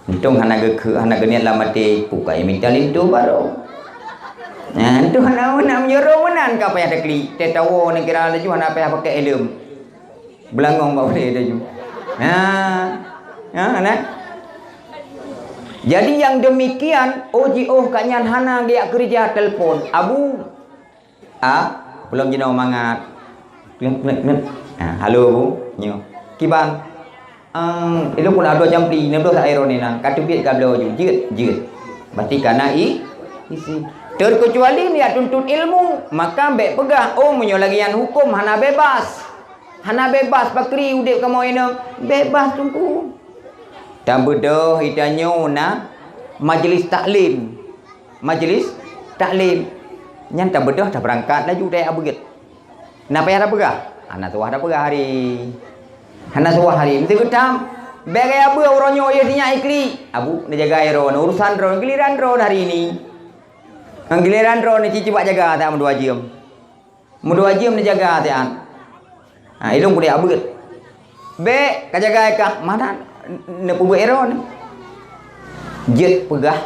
Untông hana geukheun, hana geuniet lam até, peue ka imita linto barô. Nah, untông hana, hana meunyeurong meunan ka payah taklik. Teuh tawoe neukira laju hana payah pakai helm. Beulangong bak ulèe laju. Nah, nah, nah. Jadi nyang demikian, oh jiôh ka nyan hana geujak keureuja telepon. Abu, Ah, peulom jinoe mangat. Klik, klik, klik. Ah, halo, Bu. Nyoe. Kiban. Ehm, ilôn keuneuk adoe campli, neubloe sa air nyoe na. Ka teubiet ka bloe ju. Jeuet, jeuet. Berarti ka na i-, isi. Terkecuali neujak tuntut ilmu, maka bèk peugah, "Oh, meunyoe lagèe nyan huköm hana bebas." Hana bebas pakri udép kamoe inong. Bebas, Teungku. Tabeudôh geutanyoe na majlis taklim. Majlis taklim. Nyan tabeudôh tabeurangkat laju dayah beuet. Na payah tapeugah? Hana suah tapeugah hari. Hana suah hari. Meuteugeutam, bèk gaya beuet uroe nyoe yôh sinyak iklik. Abu, neujaga droeneuh, urusan droeneuh, giliran droeneuh hari ini. Ngon giliran droeneuh cicibak jaga tak meudua jeuem. Meudua jeuem neujaga tian. Ha, ilôn kudéh abeuet. Bèk ka jaga kah, mana neupeubuet ero ni. Jeuet peugah,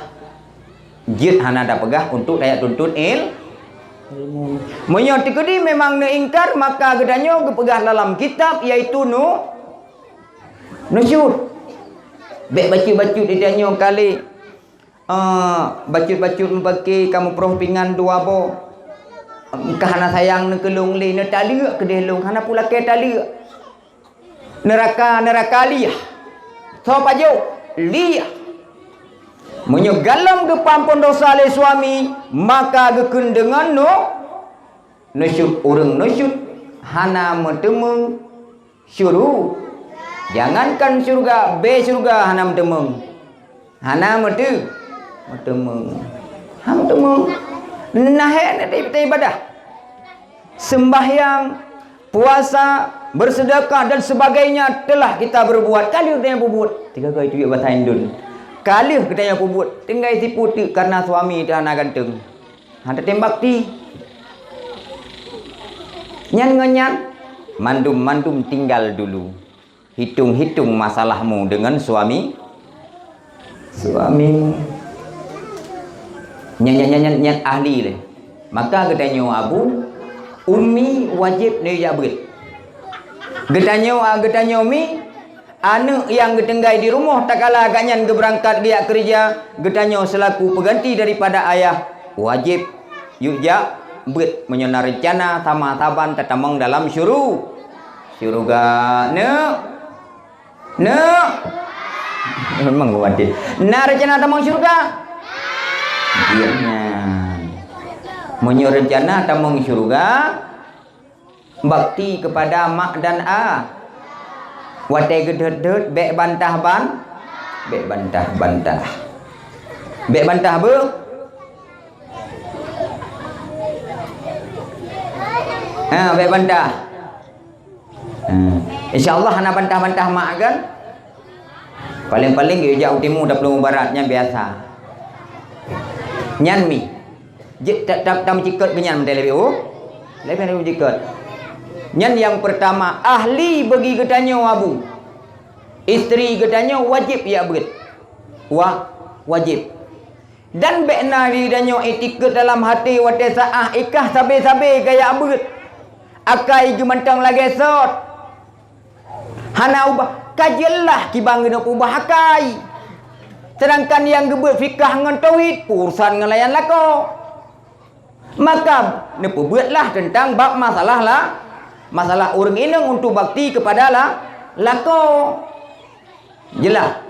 jeuet hana tapeugah untuk tajak tuntut il-, ilmu. Meunyoe teukeudi memang neuingkar, maka geutanyoe geupeugah dalam kitab, yaitu nu-, nusyuz. Bèk bacut-bacut di tanyoe kali. Ah, bacut-bacut meupaké ka muproh pingan dua boh. Ka hana sayang neuh keu lôn lé, neutaleuek keudeh lôn, hana pulakée taleuek. Neuraka, neuraka liah. Soe pajoh? Liah. Meunyoe galom geupeuampon dosa lé suami, maka geukheun deungon nu-, nusyuz, ureuëng nusyuz hana meuteumé Syuru-, jangankan syurga, bée syurga hana meuteumé. Hana meuteu-, meuteumé. Hana meuteumé. Nah, hana teu-, teu-, ibadah. Sembahyang, puasa, bersedekah dan sebagainya telah kita berbuat. Ka lheueh geutanyoe peubuet. Tiga kali tujuh bahasa Indon. Ka lheueh geutanyoe peubuet. Tinggai sipu teuk karena suami teuh hana ganteng. Hana tem bakti. Nyan ngon nyan, mandum-mandum tinggal dulu. Hitung-hitung masalahmu dengan suami, suamimu. Nyan, nyan, nyan, nyan, nyan ahli lé. Maka geutanyoe abu, umi wajéb neujak beuet. Geutanyoe, a, geutanyoe mi, Aneuëk nyang geutinggai di rumoh takala gobnyan geubeurangkat geujak keureuja, geutanyoe seulaku peuganti daripada ayah, wajéb yue jak beuet meunyoe na reuncana sama saban tatamong dalam syuru-, syeuruga. Neuk? Neuk? Memang geumaté. Na reuncana tamong syeuruga? Iya nyan. Meunyoe reuncana tamong syeuruga, bakti keupada mak dan a. Watée geudeuet-deuet bék bantah ban-, bék bantah-bantah. Bék bantah beu-, ha, bék bantah. Ha. Insya Allah hana bantah-bantah mak kan? Paleng-paleng geujak u timu tapeuleumah barat nyan biasa. Nyan mi. Jeuet ta-, ta-, tameucikot geuh nyan mantong leubeh, oh. Leubeh tameucikot. Nyan nyang peurtama, ahli bagi geutanyoe abu. Istri geutanyoe wajéb jak beuet. Wa-, wajéb. Dan bék na di geutanyoe itikeuet dalam até watée saát ikah sabe-sabe kajak beuet. Akai geuh mantong lagée sot. Hana ubah, ka jeulaih kiban geuneuk ubah akai. Seudangkan nyang geubeuet fikah ngon tauhid, urusan ngon layan lakoe. Maka, neupeubuetlah teuntang bab masalah la-, masalah ureuëng inong untuk bakti keupada la-, lakoe. Jeulaih.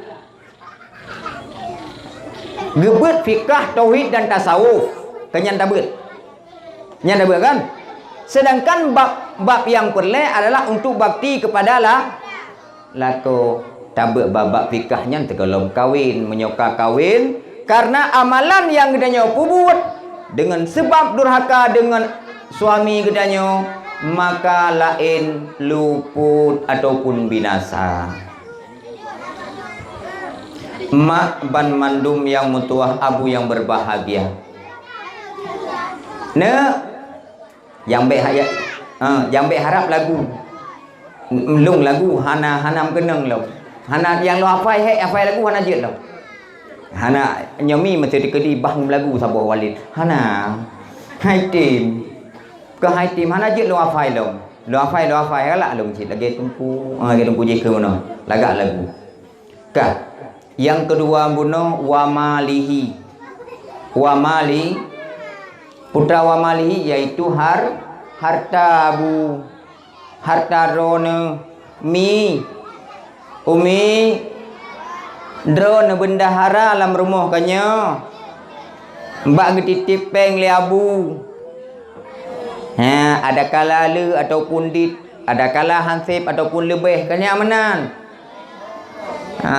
Geubeuet fikah, tauhid dan tasawuf. Kan nyan tabeuet. Nyan tabeuet kan? Sedangkan bab, bab nyang peureulée adalah untuk bakti kepada la-, lakoe. Tabeuet bab, bab fikah nyan teugohlom kawin, meunyoe ka kawin, karena amalan nyang geutanyoe peubuet deungon seubab durhaka deungon suami geutanyoe, maka laén luput ataupun binasa. Mak banmandum nyang meutuwah, abu nyang berbahagia. Neuk, nyang bék ha-, ha, nyang bék harab lagu. Lôn lagu hana, hana meukeunong lom. Hana nyang lôn hafai, hék hafai lagu hana jeuet lom. Hana, nyoe mi meusti teukeudi bah lagu saboh walét. Hana. Hai tem. Keu hai tem hana jeuet lôn hafai lom. Lôn hafai, lôn hafai galak lôn cit lagée teungku, ah, lagée teungku jih keu meunoe. Lagak lagu. Ka. Nyang keudua bunoe, wa malihi. Wa mali, putra wa malihi, yaitu har-, harta abu, harta droeneuh, mi, umi, droeneuh bendahara lam rumoh ka nyoe. Bak geutitip péng lé abu. Ha, adakala le ataupun dit, adakala hanseb ataupun leubeh, ka nyan meunan. Ha,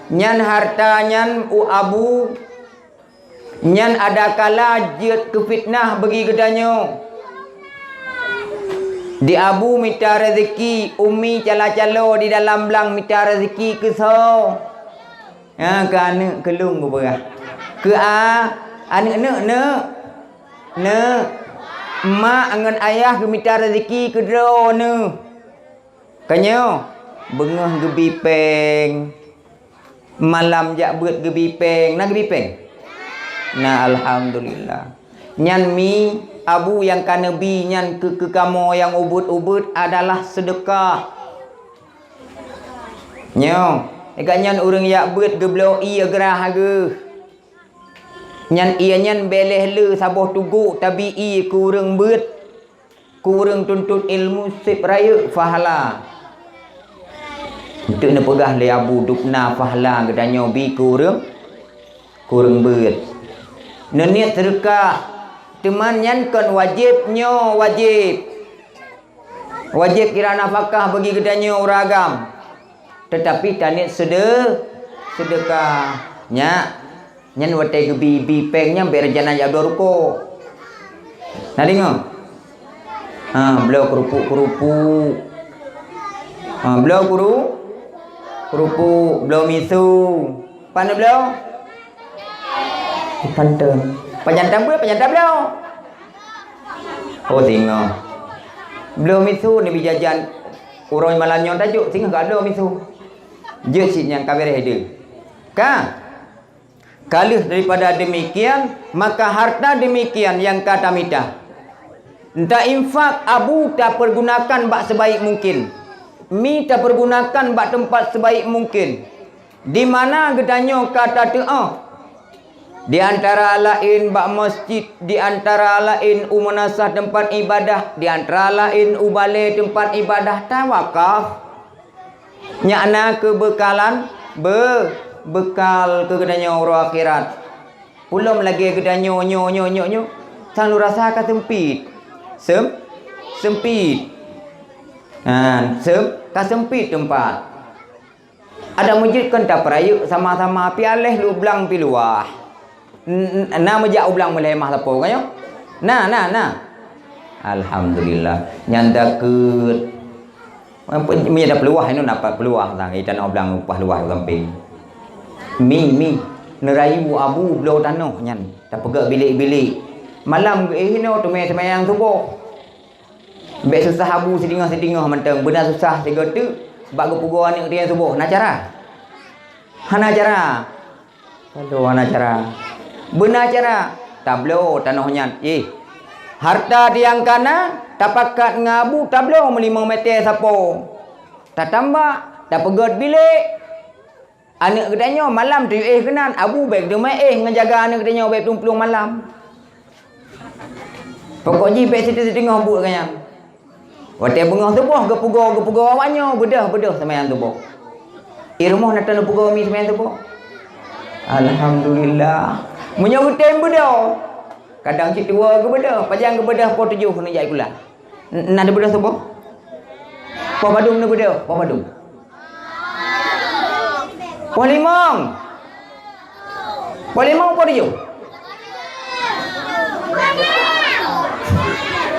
nyan harta nyan u abu, nyan adakala jeuet keu fitnah bagi geutanyoe. Di abu mita rezeki, umi cala-calo di dalam blang mita rezeki keu soe? Ha, keu aneuk keu lôn geupeugah. Keu a, aneuk neuk, neuk. Neuk. Mak ngon ayah geumita rezeki keu droeneuh. Ka nyoe, beungoh geubi péng. Malam jak beuet geubi péng. Na geubi péng? Na, alhamdulillah. Nyan mi, abu nyang ka neubi nyan keu, keu kamoe nyang ubeuet-ubeuet adalah seudeukah. Nyoe, gobnyan ureuëng jak beuet geubloe ié grah geuh. Nyan ié nyan béléh le saboh tugok tabi ié keu ureuëng beuet, keu ureuëng tuntot ilmu seb rayeuk pahala. Enteuk neupeugah lé abu dubna pahala geutanyoe bi keu ureuëng, keu ureuëng beuet. Neuniet seudeukah, teuma nyan kon wajéb, nyoe wajéb. Wajéb kira nafakah bagi geutanyoe ureuëng agam. Teutapi taniet seude-, seudeukah. Nyak, nyan watée geubi-bi péng nyan bék rencana jak bloe rukok. Na deungoe? Ha, bloe keurupuk-keurupuk. Ha, bloe kuru-, keurupuk, bloe misu. Pat neubloe? Di Panton. Pajan tabloe, pajan tabloe. Oh, singoh. Bloe misu neubi jajan uroe malam nyoe tajok, singoh ka bloe misu. Jeuet cit nyang ka beureh deuh. Ka? Ka lheueh daripada demikian, maka harta demikian nyang ka tamita. Tainfak abu tapeurgunakan bak sebaik mungkin. Mi tapeurgunakan bak teumpat sebaik mungkin. Di mana geutanyoe ka tateuoh? Di antara laén bak masjid, di antara laén u meunasah teumpat ibadah, di antara laén u balée teumpat ibadah tawakaf. Nyak na keubeukalan, be-, beukal keu geutanyoe uroe akhirat. Ulôn lagée geutanyoe nyoe, nyoe, nyoe, nyoe. Sang lôn rasa ka seumpit. Sem-, seumpit. Nah, sem-, ka seumpit teumpat. Adak meujeuet kon tapeurayeuk sama-sama, pi aléh lublang pi luwah. N-, n-, na meujak u blang meulhée mah sapo ka nyoe? Na, na, na. Alhamdulillah. Nyan dakeuet. Meunyoe tapeuluwah inoe na pat peuluwah sang, i tanoh blang upah luwah gampéng. Mi, mi. Neurayu abu bloe tanoh nyan. Tapeugét bilék-bilék. Malam geuéh inoe teumé seumayang suboh. Bék susah abu sidingoh-sidingoh mantong, beuna susah sigoe teuk bak geupeugoe aneuk geutanyoe suboh. Na cara? Hana cara. Aduh, hana cara. Beuna cara. Tabloe tanoh nyan. Éh, harta nyang ka na, tapakat ngon abu tabloe meulimong mètè sapo. Tatambak, tapeugét bilék. Aneuk geutanyoe malam tayue éh keunan, abu bék teuma éh ngon jaga aneuk geutanyoe bék plueng-plueng malam. Pokok jih bék siteungoh-teungoh buet geuh nyan. Watée beungoh suboh geupeugoe, geupeugoe awak nyoe beudôh-beudôh seumayang suboh. I rumoh na teuneuk peugoe mi seumayang suboh? Alhamdulillah. Meunyoe geutem beudôh, kadang cit dua geubeudôh, pajan geubeudôh poh tujoh neujak sikula. N-, na geubeudôh saboh? Poh padum na geubeudôh, poh padum? Poh limong. Poh limong, poh tujoh?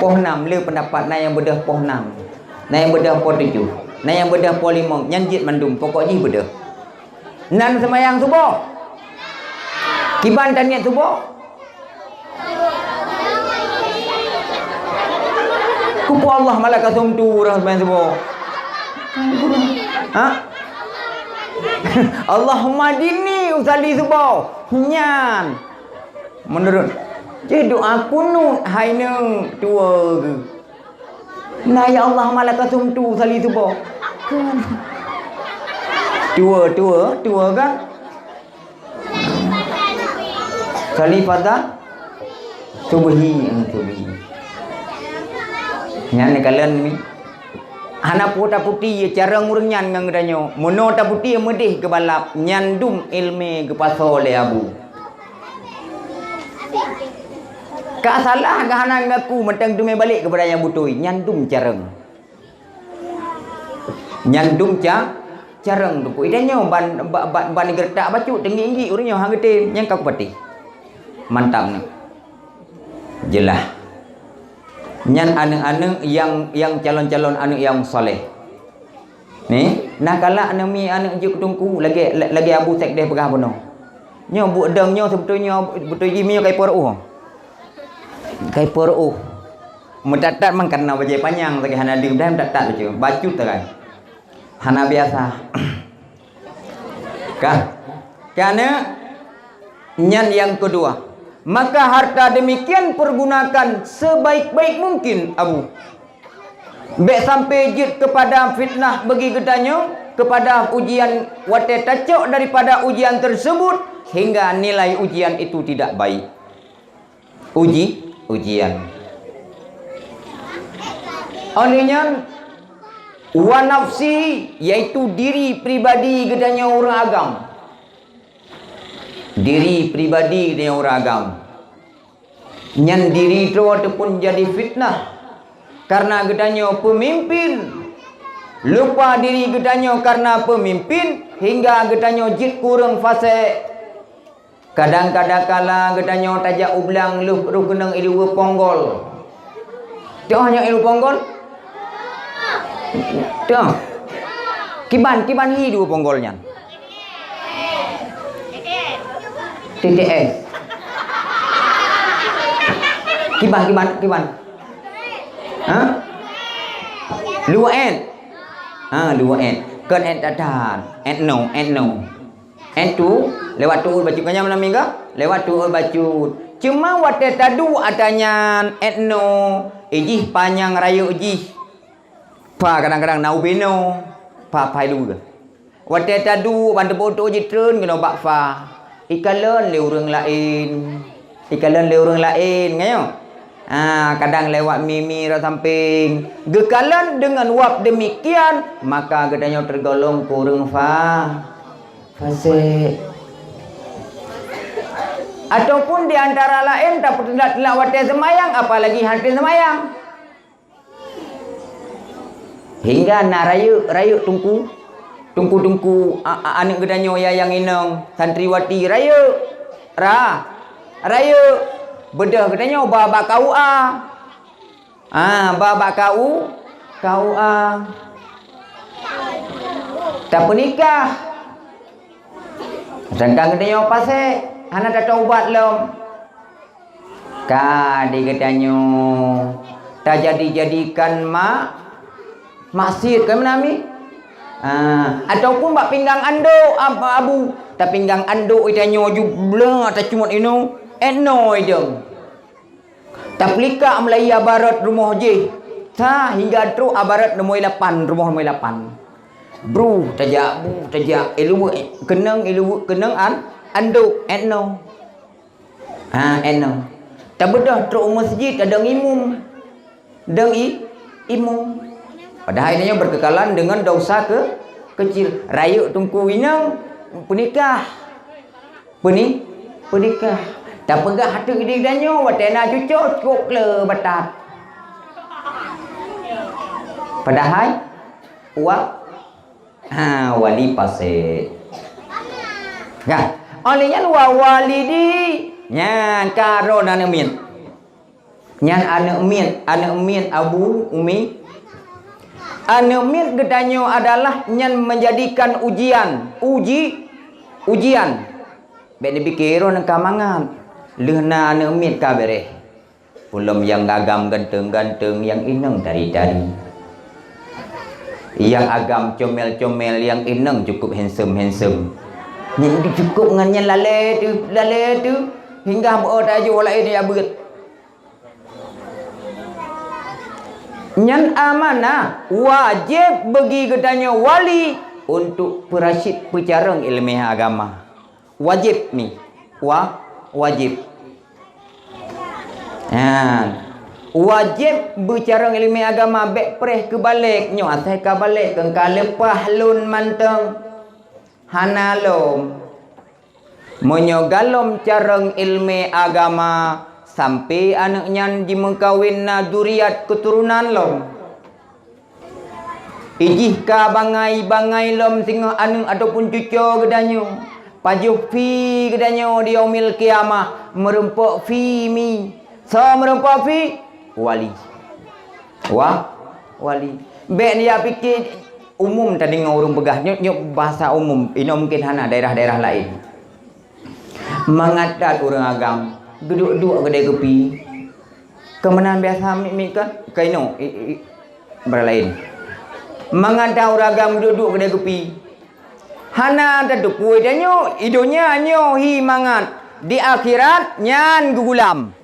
Poh nam, le peundapat na nyang beudôh poh nam. Na nyang beudôh poh tujoh. Na nyang beudôh poh limong. Nyan jeuet mandum, pokok jih beudôh. Nan seumayang suboh. Kiban taniet suboh. Kupu Allah malakasum tu urang seumayang suboh. Ha? Allahumma dini usali suboh. Nyan. Menurut. Jadi doa kunut hai neu tua ke? Na, ya Allah, malakasum tu sali suboh. Kan. Tua, tua, tua kan? Sali pada subhi, eh, subhi. Nyan ni kalian ni. Hana peue taputi carông ureueng nyan ngon geutanyoe. Meunoe taputi meudeh geubalap, nyan dum ilmé geupasoe lé Abu. Ka salah, ka hana ngaku, mantong teumé balek keupada nyang beutôi, nyan dum carông. Nyan dum ca-, carông teupeu. Ida nyoe ban, ba-, ba-, ban geureutak bacut, teunggik-nggik ureueng nyoe hana geutem, nyan ka kupatéh. Mantap nyoe. Jeulaih. Nyan aneuëk-aneuëk nyang, nyang calon-calon aneuëk nyang saleh. Ni, na kalak neumi aneuëk jeuet keu teungku, lagée, lagée Abu Sekdeh peugah bunoe. Nyoe buet dong nyoe seubeutôi nyoe, beutôi jih meunyoe kai peuruoh. Kai peuruoh. Meutat-tat mangkana bajée panyang, lagée hana deuh, dah meutat-tat bacut tagai. Hana biasa. Kah? Karena nyan yang kedua. Maka harta demikian pergunakan sebaik-baik mungkin, Abu. Bék sampai jeuet kepada fitnah bagi geutanyoe, kepada ujian watée tacok daripada ujian tersebut, hingga nilai ujian itu tidak baik. Uji, ujian. Oleh nyan, wa nafsi, yaitu diri pribadi geutanyoe ureuëng agam. Diri pribadi geutanyoe ureuëng agam. Nyan diri droe teupun jadi fitnah. Karena geutanyoe peumimpin, lupa diri geutanyoe karena peumimpin, hingga geutanyoe jeuet keu ureuëng fasek. Kadang-kadang kala geutanyoe tajak u blang lheueh roh keunong iluweue ponggol. Teuh nyoe iluweue ponggol? Teuh. Kiban, kiban hi dua ponggol nyan? T T S. Kiban, kiban, kiban. Ha? Luwa et. Ha, luwa et. Kon et that-that. Et no, et no. Et tu, lewat tu'ut bacut. Kanya mana mingga? Lewat tu'ut bacut. Cuma watée taduek ata nyan, et no, ijih panyang rayeuk jih. Pa kadang-kadang na ubé no, pa pai luweue. Watée taduek ban teuboh-teuboh jitreun keunoe bak fa. Ikalon lé ureuëng laén. Ikalon lé ureuëng laén, ngayo. Ha, kadang lewat mimi rot sampéng. Geukalon deungon wab demikian, maka geutanyoe tergolong keu ureuëng fa-, fasek. Ataupun di antara laén tapeuteulak-teulak watée seumayang, apalagi hana seumayang. Hingga na rayeuk, rayeuk teungku, teungku-teungku, a-, a-, aneuëk geutanyoe ya nyang inong, santriwati, rayeuk, ra-, rayeuk, beudôh geutanyoe ba bak K U A. Ah, ba bak K U, K U A. Tapeunikah. Sedangkan geutanyoe fasek, hana tataubat lom. Ka di geutanyoe tajadi-jadikan ma-, maksiet, kon meunan mi? Ah, ataupun bak pinggang andok, ab-, abu, tapinggang andok geutanyoe jublah tacumot inoe, et no idong. Tapeulikak meulayeue abarat rumoh jih, sa hingga trok abarat nomor lapan, rumoh nomor lapan. Bruh tajak, bruh tajak, iluweue keunong, iluweue keunong an, andok, et no. Ha, et no. Tabeudôh trok u meuseujid, tadong imum. Dong i-, imum. Padahai nyoe berkekalan dengan dosa ke-, kecil. Rayeuk teungku inong peunikah. Peuni-, peunikah. Tapeugah ateueh di geutanyoe watée na cucoe cukôp kle batat. Padahai wa-, ha, wali pasé. Nah, oleh nyan wa walidi, nyan karon aneuk miet. Nyan aneuk miet, aneuk miet Abu Umi. Aneuk miet geutanyoe adalah nyan menjadikan ujian, uji, ujian. Bék neupike droeneuh ka mangat. Lheueh na aneuk miet ka béréh. Ulôn nyang agam ganteng-ganteng, nyang inong tari-tari. Nyang agam comel-comel, nyang inong cukup handsome-handsome. Nyan cukup ngon nyan lalée teuh, lalée teuh. Hingga beu tajoh laén ya beuet. Nyan amanah wajéb bagi geutanyoe wali untuk peurasyid peucarông iéleumé agama. Wajéb mi, wa-, wajéb. Nyan. Wajéb beucarông iéleumé agama bék preh keu balek nyoe asai ka balek keu ka leupah lôn mantong. Hana lom. Meunyoe galom carông iéleumé agama, sampoe aneuk nyan jimeukawen na zuriat keuturonan lom. Ijih ka bangai-bangai lom singoh aneuk ataupun cucoe geutanyoe, pajoh phi geutanyoe di Yaumil Qiyamah, meurumpok phi mi. Soe meurumpok phi? Wali. Wa-, wali. Bék neujak pike umum tadeungoe ureuëng peugah, nyoe, nyoe bahasa umum, inoe mungken hana daerah-daerah laén. Mangat that ureuëng agam geuduek-duek keudeh keupi. Keumeunang biasa mit-mit kan? Kainoe, i, i, i, bara laén. Mangat that ureuëng agam geuduek-duek keudeh keupi. Hana tateupeue tanyoe, i donya nyoe hi mangat, di akhirat nyan geugulam.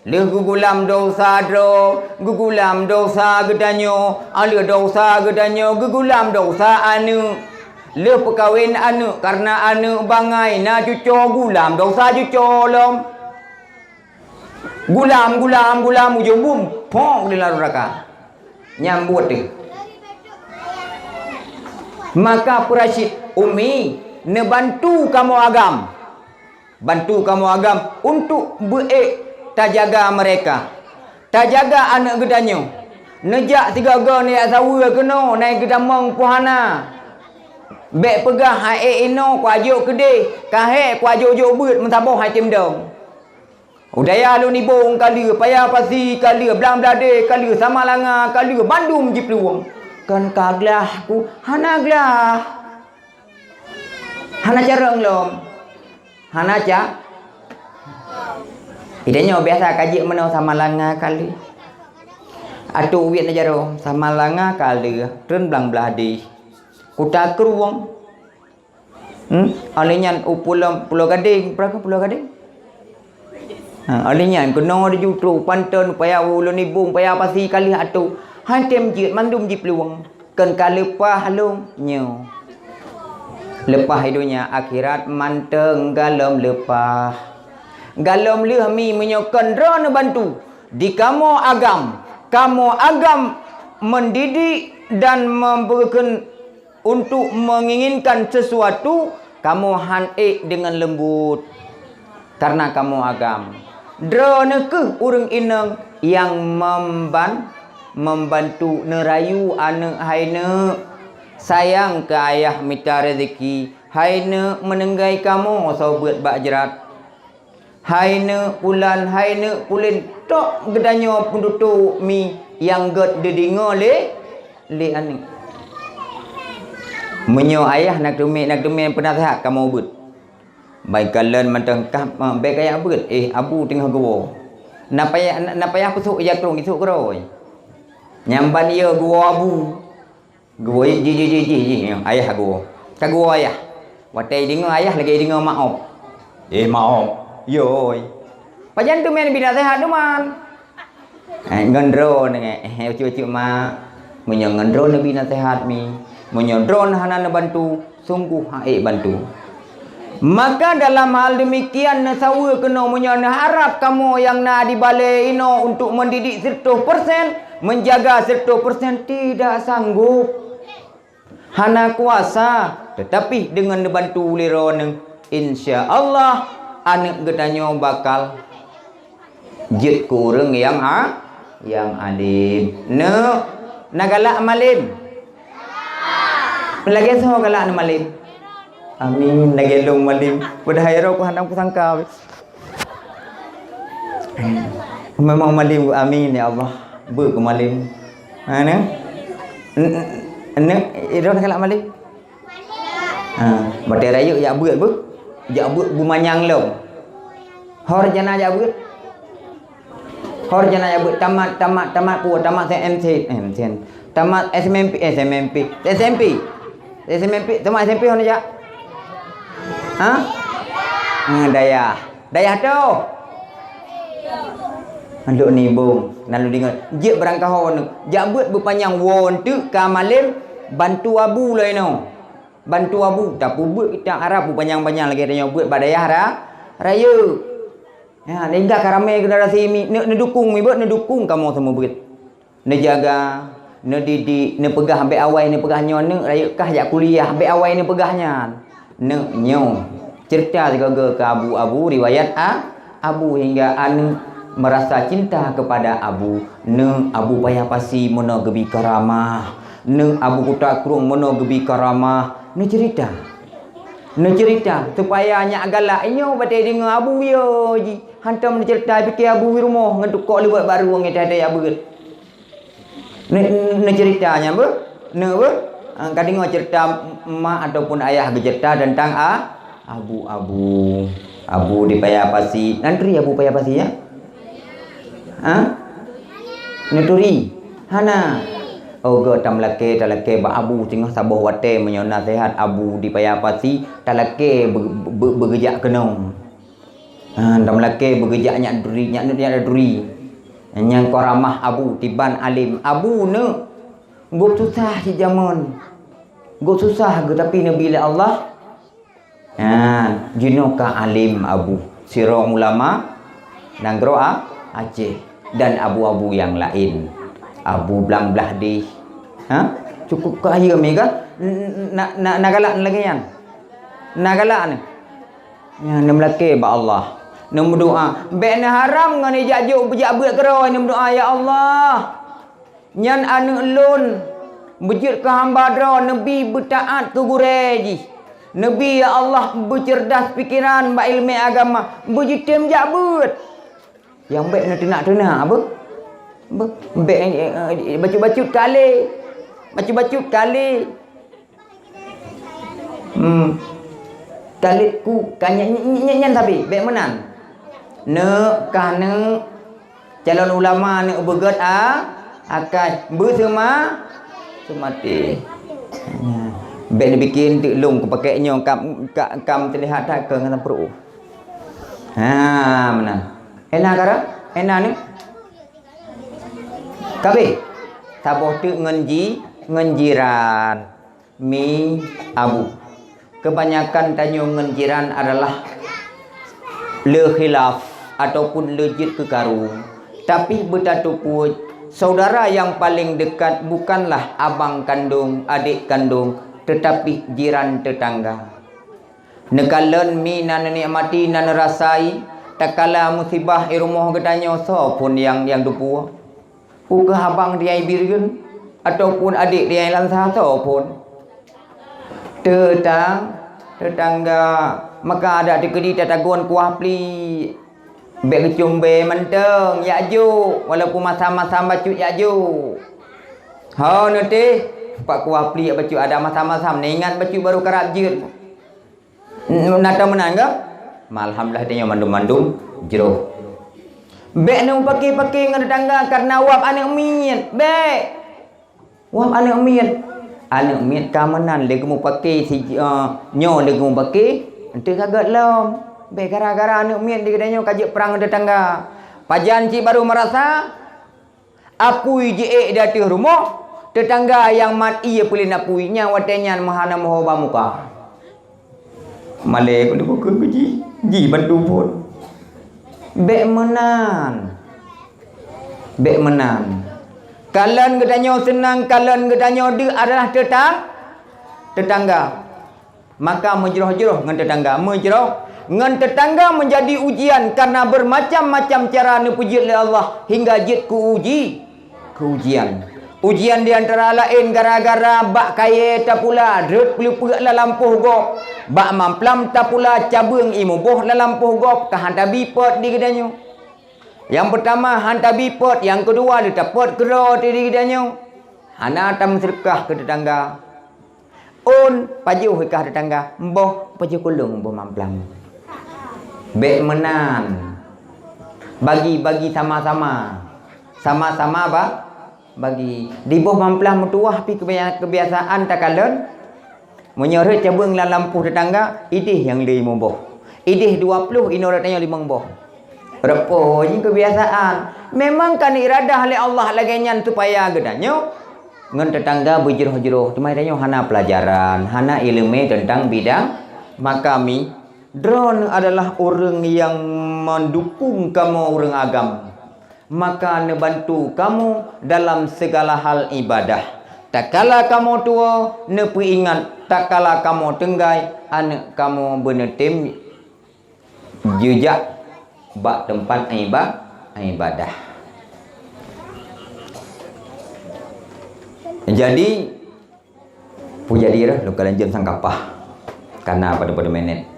Lheueh geugulam desya droe, geugulam desya geutanyoe, lheueh desya geutanyoe geugulam desya aneuk. Lheueh peukawen aneuk, kareuna aneuk bangai na cucoe, gulam desya cucoe lom. Gulam, gulam, gulam, ujong bum, phok di lam nuraka. Nyang buet teuh. Maka peurasyid umi neubantu kamoe agam. Bantu kamoe agam untuk beuék tajaga mereka. Tajaga aneuk geutanyoe. Neujak sigoe-goe neujak saweue keunoe, na geutamong pih hana. Bék peugah hai ék inoe kuajok keudeh, ka hék kuajok-jok beuet meusaboh hai tem dong. Udaya lôn ibong ka lheueh, paya pasi ka lheueh, blang bladé ka lheueh, sama langa ka lheueh, bandum jiplueng. Kon ka glah ku, hana glah. Hana carông lom. Hana ca-, Ida nyoe biasa ka jeuet meunoe sama langa ka lheueh. Ateueh wit na jaroe, sama langa ka lheueh, treun blang blah deh. Kuta krueng. Hmm? Alèh nyan u pulo, Pulo Gadeng, peue Pulo Gadeng? Ha, alèh nyan keunoe di jutroe panton paya ulôn ibong paya pasi ka lheueh ateueh. Hantem jeuet mandum jiplueng. Kon ka leupah lom nyoe. Leupah i donya akhirat mantong galom leupah. Galom lheueh mi meunyoe kon droeneuh bantu. Di kamoe agam, kamoe agam mendidik dan memberikan untuk menginginkan sesuatu, kamoe han ék deungon leumbot, kareuna kamoe agam. Droeneuh kheueh ureuëng inong nyang memban-, membantu neurayu aneuk, "Hai neuk, sayang keu ayah mita rezeki, hai neuk, meuninggai kamoe soe beuet bak jrat." Hai neuk pulan, hai neuk pulen, tok geutanyoe peudutoe mi nyang gét deudeungoe lé, lé aneuk. Meunyoe ayah na teumé, na teumé peunasihat kamoe beuet. Bai kalon mantong kah, bék gaya beuet, éh, abu teungoh geuwoe. Na payah, na, na payah peusok jakrong isok keurôi. Nyang ban ie geuwoe abu. Geuwoe, "Jih, jih, jih, jih, jih, ayah geuwoe." Ka geuwoe ayah. Watée deungoe ayah lagée deungoe maob. "Eh, maob." "Yoi." Pajan teumé neubi naseuhat duman. Eh, ngon droe nengok, eh, ucuk-ucuk mak. Meunyoe ngon droe neubi naseuhat mi. Meunyoe droe hana neubantu, sungguh han ék bantu. Maka dalam hal demikian neusaweue keunoe meunyoe neuharab kamoe nyang na di balée inoe untuk mendidik seratus persen, menjaga seratus persen tidak sanggup. Hana kuasa, tetapi deungon neubantu lé droeneuh, Insya Allah, aneuëk geutanyoe bakal jeuet keu ureuëng nyang a-, nyang além. Neuk, na galak malém? Lagée soe galak neumalém? Amin, lagée lôn malém. Padahai roh ku hana kusangka. Memang malém, amin ya Allah. Beuet keu malém. Ha, neuk? N-, n-, neuk, droeneuh galak malém? Ha, batée rayeuk jak beuet beuh. Jak beuet beumanyang lom. Ho rencana jak beuet? Ho rencana jak beuet tamat, tamat, tamat peue? Tamat S M C, eh, S M C. Tamat S M P, eh, S M P. S M P. S M P, tamat S M P ho neujak? Ha? Ha, dayah. Dayah toh? Lôn nibong, na lôn deungoe. Jeuet beurangkaho neuk. Jak beuet beupanyang woe teuk ka malém, bantu abu lom inoe. Bantu abu, tapeubeuet kitab Arab beupanyang-panyang lagée tanyoe beuet bak dayah ra-, rayeuk. Ya, sehingga ka ramé generasi mi-, neu-, neudukung mi beuet, neudukung kamoe seumeubeuet. Neujaga, neudidik, neupeugah bék awai neupeugah nyoe neuk rayeuk kah jak kuliah, bék awai neupeugah nyan. Neuk nyoe, ceurita sigoe-goe keu abu-abu riwayat a-, abu hingga aneuëk meurasa cinta keupada abu. Neuk Abu Paya Pasi meunoe geubi karamah, neuk Abu Kuta Krueng meunoe geubi karamah. Neuceurita. Neuceurita supaya nyak galak inyoe batée deungoe abu yo jih. Hantom neuceurita pike abu di rumoh ngon tukok liwat barô ngon that-that jak beuet. Ne-, neuceurita nyan beuh? Neuk beuh? Ah, ka deungoe ceurita mak ataupun ayah geuceurita teuntang a-, abu-abu. Abu di Paya Pasi. Na neuturi Abu Paya Pasi, ya? Ha? Neuturi? Hana. Oh, göt tameulakée, talakée bak abu singoh saboh watée meunyoe naseuhat abu di Paya Pasi, talakée beu-, beu-, beugeujak keunoe. Ha, tameulakée beugeujak nyak duri, nyak, nyak duri. Nyang karamah abu tiban além. Abu neuk, gob susah cit jameun. Gob susah geuh tapi neubi lé Allah. Ha, jinoe ka além abu. Sidroe ulama nanggroe A-, Aceh dan abu-abu nyang laén. Abu Blang Blahdeh. Ha? Cukup kaya mega. N-, n-, na, na, na galak lagée nyan. Na galak ni. Nyan, neumeulakée bak Allah. Neumeudoá. Bék neuharam ngon ijak jok beujak beuet keudroe, neumeudoá, "Ya Allah, nyan aneuëk lôn beujeuet keu hamba droe, neubi beutaát keu gurée jih. Neubi, ya Allah, beuceurdas pikeran bak iéleumé agama, beujitem jak beuet." Nyang bék neuteunak-teunak, beuh. Beuh, bék, eh, eh, bacut-bacut kalé. Bacut-bacut kalé. Hmm. Talét ku ka nya-, nya-, nya-, nyan sabe, bék meunan. Neuk, kah neuk, calon ulama neuk beugét a-, akai beuseuma-, seumaté. Nya. Bék neubikin teuk lông kupakèk nyoe kam, ka, kam teulihat that keu ngon pruh. Ha, meunan. Ena kara? Ena ni? Kabeh. Saboh teuk ngon ji, ngon jiran. Mi abu. Kebanyakan tanyoe ngon jiran adalah le khilaf ataupun le jeuet keu karu. Tapi beutatupeue, saudara yang paling dekat bukanlah abang kandong, adik kandong, tetapi jiran tetangga. Neukalon mi na neunikmati, na neurasai, takala musibah i rumoh geutanyoe soe phon nyang, nyang teupeue? Peu kheueh abang riai Bireuen ataupun adék riai Lansa soe phon? Teutang-, teutangga, maka adak teukeudi tatagon kuah pliek. Bék geucumbe mantong, jak jok, walaupun masam-masam bacut jak jok. Ho neutéh, pat kuah pliek bacut adak masam-masam, neuingat bacut barô karab jeuet. N-, na ta meunan ka? Ma alhamdulillah tanyoe mandum-mandum jroh. Bék neumeupaké-paké ngon teutangga kareuna wab aneuk miet. Bék. Wab aneuk miet. Aneuk miet ka meunan lé geumeupaké si, eh, nyoe lé geumeupaké, enteuk ka gét lom. Bék gara-gara aneuk miet di geutanyoe ka jeuet prang ngon teutangga. Pajan cit barô meurasa, apui jiék di ateueh rumoh, teutangga nyang mat ié peulén apui, nyang watée nyan meuhana meuho ba muka. Malée peue keu jih, jih bantu phon. Bék meunan. Bék meunan. Kalon geutanyoe seunang, kalon geutanyoe deuk adalah teutang-, teutangga. Maka meujroh-jroh ngon teutangga, meujroh ngon teutangga meujadi ujian, karena bermacam-macam cara neupeujeuet lé Allah hingga jeuet keu uji, keu ujian. Ujian di antara laén gara-gara bak kayée tapula rhot peuleupeuk lam lampôh gob, bak mamplam tapula cabeueng ié muboh lam lampôh gob, ka han tabi peuet di geutanyoe. Nyang peutama han tabi peuet, nyang keudua lé tapeuet keudroe di geutanyoe. Hana tameuseudeukah keu teutangga. Ôn, pajoh i kah teutangga, boh pajoh keu lôn boh mamplam. Bék meunan. Bagi-bagi sama-sama. Sama-sama ba-, bagi. Di boh mamplam meutuwah pih keubia-, keubiasaan takalon. Meunyoe rhot cabeueng lam lampôh teutangga, idéh nyang lé muboh. Idéh dua ploh, inoe rot tanyoe limong boh. Reupô jih keubiasaan. Memang ka neuiradah lé Allah lagée nyan supaya geutanyoe ngon teutangga beujroh-jroh. Teuma tanyoe hana peulajaran, hana iéleumé teuntang bidang makami. Droeneuh adalah ureuëng nyang meudukong kamoe ureuëng agam, maka neubantu kamoe dalam sigala hal iébadah. Takala kamoe tuwoe, neupeuingat, takala kamoe teunggai, aneuëk kamoe beuneutem jeujak bak teumpat iéba-, iébadah. Jadi, peue jadi rhah, lôn kalon jeuem sang kapah. Kana padub-padub minét.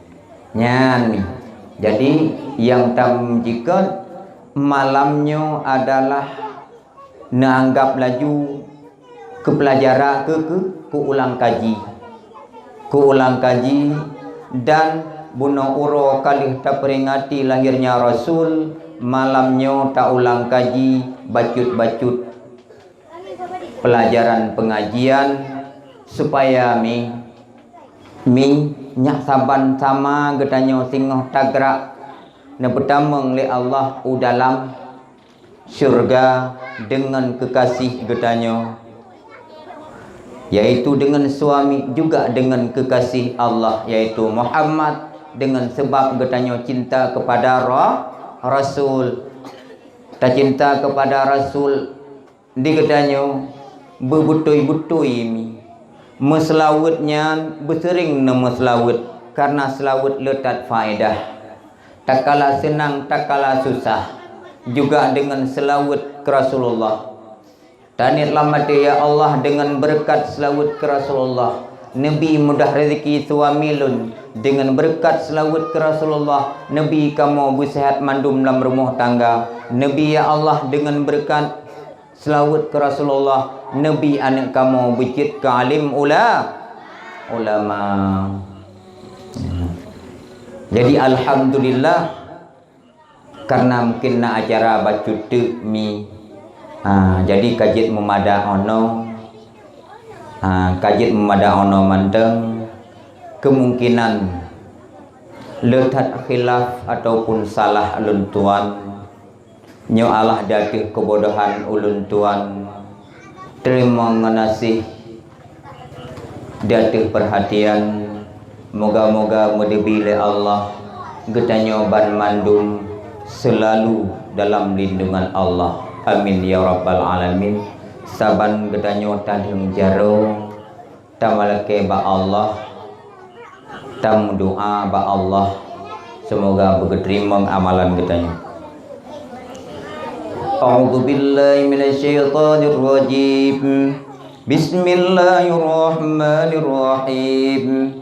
Nyan, jadi nyang tam jikheun malam nyoe adalah neuanggab laju keu peulajaran, keu, keu, keu ulang kaji. Keu ulang kaji dan bunoe uroe ka lheueh taperingati lahirnya Rasul, malam nyoe taulang kaji bacut-bacut peulajaran peungajian, supaya mi, mi nyak saban sama geutanyoe singoh tagrak neupeutamong lé Allah u dalam syeuruga deungon keukasih geutanyoe, yaitu deungon suami, juga deungon keukasih Allah, yaitu Muhammad, deungon seubab geutanyoe cinta keupada Ra-, Rasul. Tacinta keupada Rasul di geutanyoe beubeutôi-beutôi mi. Meuseulaweuet nyan beuseuring neumeuseulaweuet, kareuna seulaweuet le that faedah. Takala seunang, takala susah, juga deungon seulaweuet keu Rasulullah. Taniet lam até, "Ya Allah, deungon beureukat seulaweuet keu Rasulullah, neubi mudah rezeki suami lôn. Deungon beureukat seulaweuet keu Rasulullah, neubi kamoe beuseuhat mandum lam rumoh tangga. Neubi, ya Allah, deungon beureukat seulaweuet keu Rasulullah, neubi aneuëk kamoe beujeuet keu alim ula-, ulama." Jadi, alhamdulillah, kareuna mungken na acara bacut teuk mi. Ha, jadi ka jeuet meumada 'oh noe. Ha, ka jeuet meumada 'oh noe mantong. Keumungkinan le that khilaf ataupun salah ulôn tuan. Nyoe Allah di ateueh keubodohan ulôn tuan, teurimong ngon aséh di ateueh peurhatian. Moga-moga meudeubi lé Allah geutanyoe banmandum seulalu dalam lindungan Allah. Amin ya rabbal alamin. Saban geutanyoe tadeueng jaroe, tameulakée bak Allah, tameudoá bak Allah, seumoga beugeuteurimong amalan geutanyoe. A'udzubillahi minasyaitonirrajim. Bismillahirrahmanirrahim.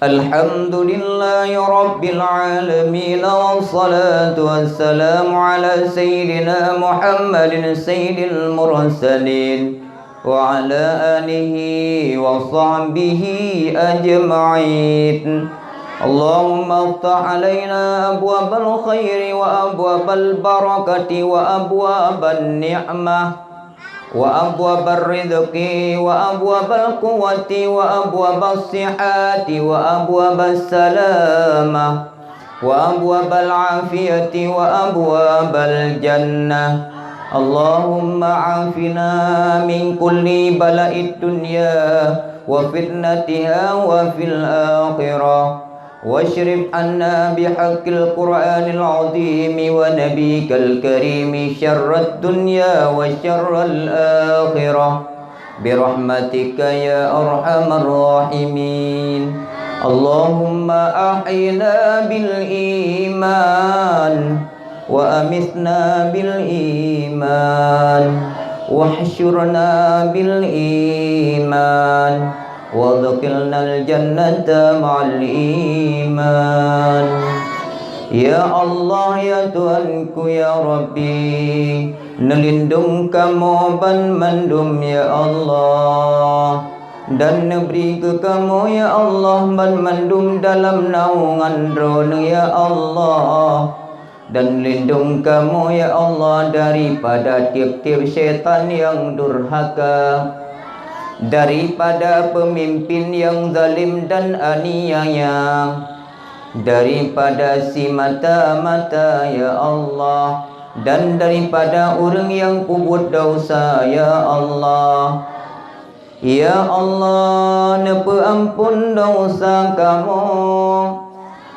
Alhamdulillahi rabbil alamin. Wassalatu wassalamu ala sayyidina Muhammadin sayyidil mursalin. Wa ala alihi wa sahbihi ajma'in. Allahumma iftah alaina abwabal khairi wa abwabal barakati wa abwaban ni'mah wa abwabar rizqi wa abwabal quwwati wa abwabas sihati wa abwabas salamah wa abwabal afiyati wa abwabal jannah. Allahumma afina min kulli bala'id dunya wa fitnatiha wa fil akhirah. Washrif anna bihaqqil Qur'anil azim wa nabiyikal karim syarrad dunya wa syarral akhirah. Birahmatika ya arhamar rahimin. Allahumma ahyina bil iman, wa amitna bil iman, wahsyurna bil iman, wa adkhilnal jannata ma'al iman. Ya Allah, ya Tuhanku, ya Rabbi, neulindong kamoe banmandum, ya Allah. Dan neubri keu kamoe, ya Allah, banmandum dalam naungan Droeneuh, ya Allah. Dan lindong kamoe, ya Allah, daripada tieb-tieb syaitan nyang durhaka, daripada peumimpin nyang zalim dan aniaya, daripada si mata-mata, ya Allah, dan daripada ureuëng nyang peubuet desya, ya Allah. Ya Allah, neupeuamphon desya kamoe.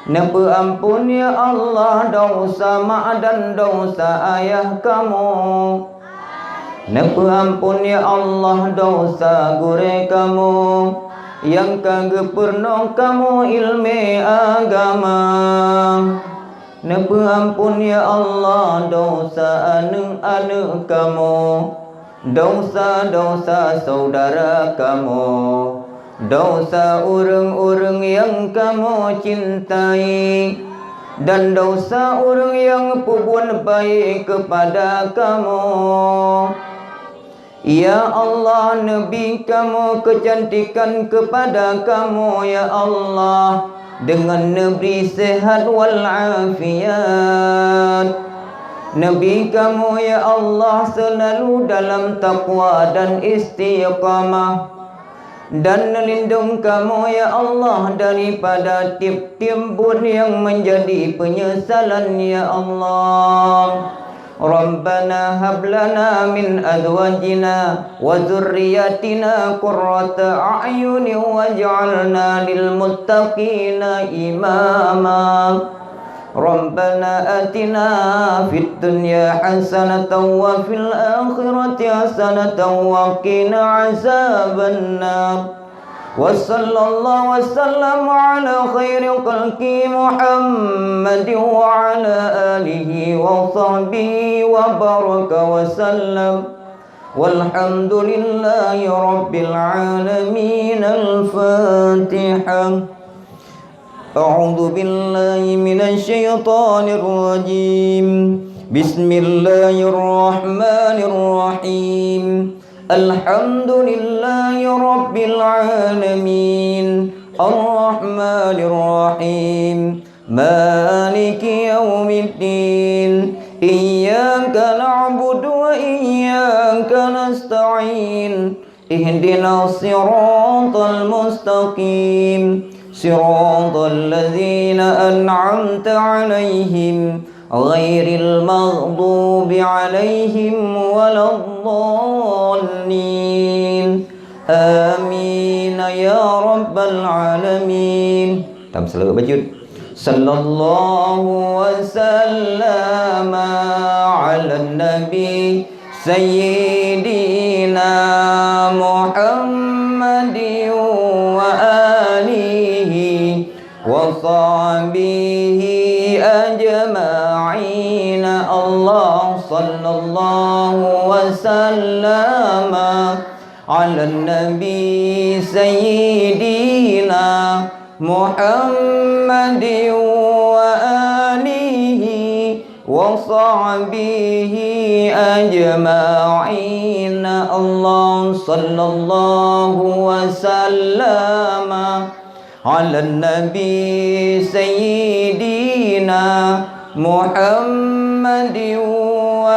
Neupeuamphon, ya Allah, desya mak dan desya ayah kamoe. Neupeuamphon, ya Allah, desya gurée kamoe nyang ka geupeurunoe kamoe iéleumé agama. Neupeuamphon, ya Allah, desya aneuëk-aneuëk kamoe, desya-desya syedara kamoe, desya ureuëng-ureuëng nyang kamoe cintai, dan desya ureuëng nyang peubuet baik keupada kamoe. Ya Allah, neubri kamoe keucantikan keupada kamoe, ya Allah, deungon neubri seuhat wal afiat. Neubri kamoe, ya Allah, seulalu dalam takwa dan istiqamah. Dan neulindong kamoe, ya Allah, daripada tieb-tieb buet nyang meunjadi peunyesalan, ya Allah. Rabbana hab lana min azwajina wa dzurriyyatina qurrata a'yunin waj'alna lil muttaqina imama. Rabbana atina fid dunya hasanatan wa fil akhirati hasanatan wa qina azabannar. Wa sallallahu wa sallam ala khairi khalqi Muhammadin wa ala alihi wa sahbihi wa baraka wa sallam. Walhamdulillahi rabbil alamin. Al-Fatihah. A'udzu billahi minasy syaithanir rajim. Bismillahirrahmanirrahim. Alhamdulillahi rabbil alamin. Arrahmanirrahim. Maliki yaumiddin. Iyyaka na'budu wa iyyaka nasta'in. Ihdinas siratal mustaqim. Siratal ladzina an'amta 'alaihim, ghairil maghdubi 'alaihim waladdallin. Amin ya rabbal alamin. Tam salawat bacut. Sallallahu wa sallama 'alan nabi sayyidina Muhammadin wa alihi wa sahbihi ajma'in. Allah sallallahu wa sallama 'alan nabi sayyidina Muhammadin wa alihi wa sahbihi ajma'in. Allah sallallahu wa sallama 'alan nabi sayyidina Muhammadin wa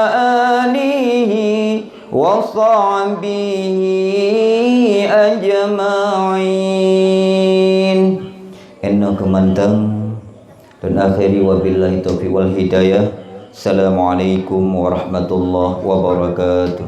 alihi wa sahbihi ajma'in. Ennoe keumantang dan akhiri wabillahi taufiq wal hidayah. Assalamualaikum warahmatullahi wabarakatuh.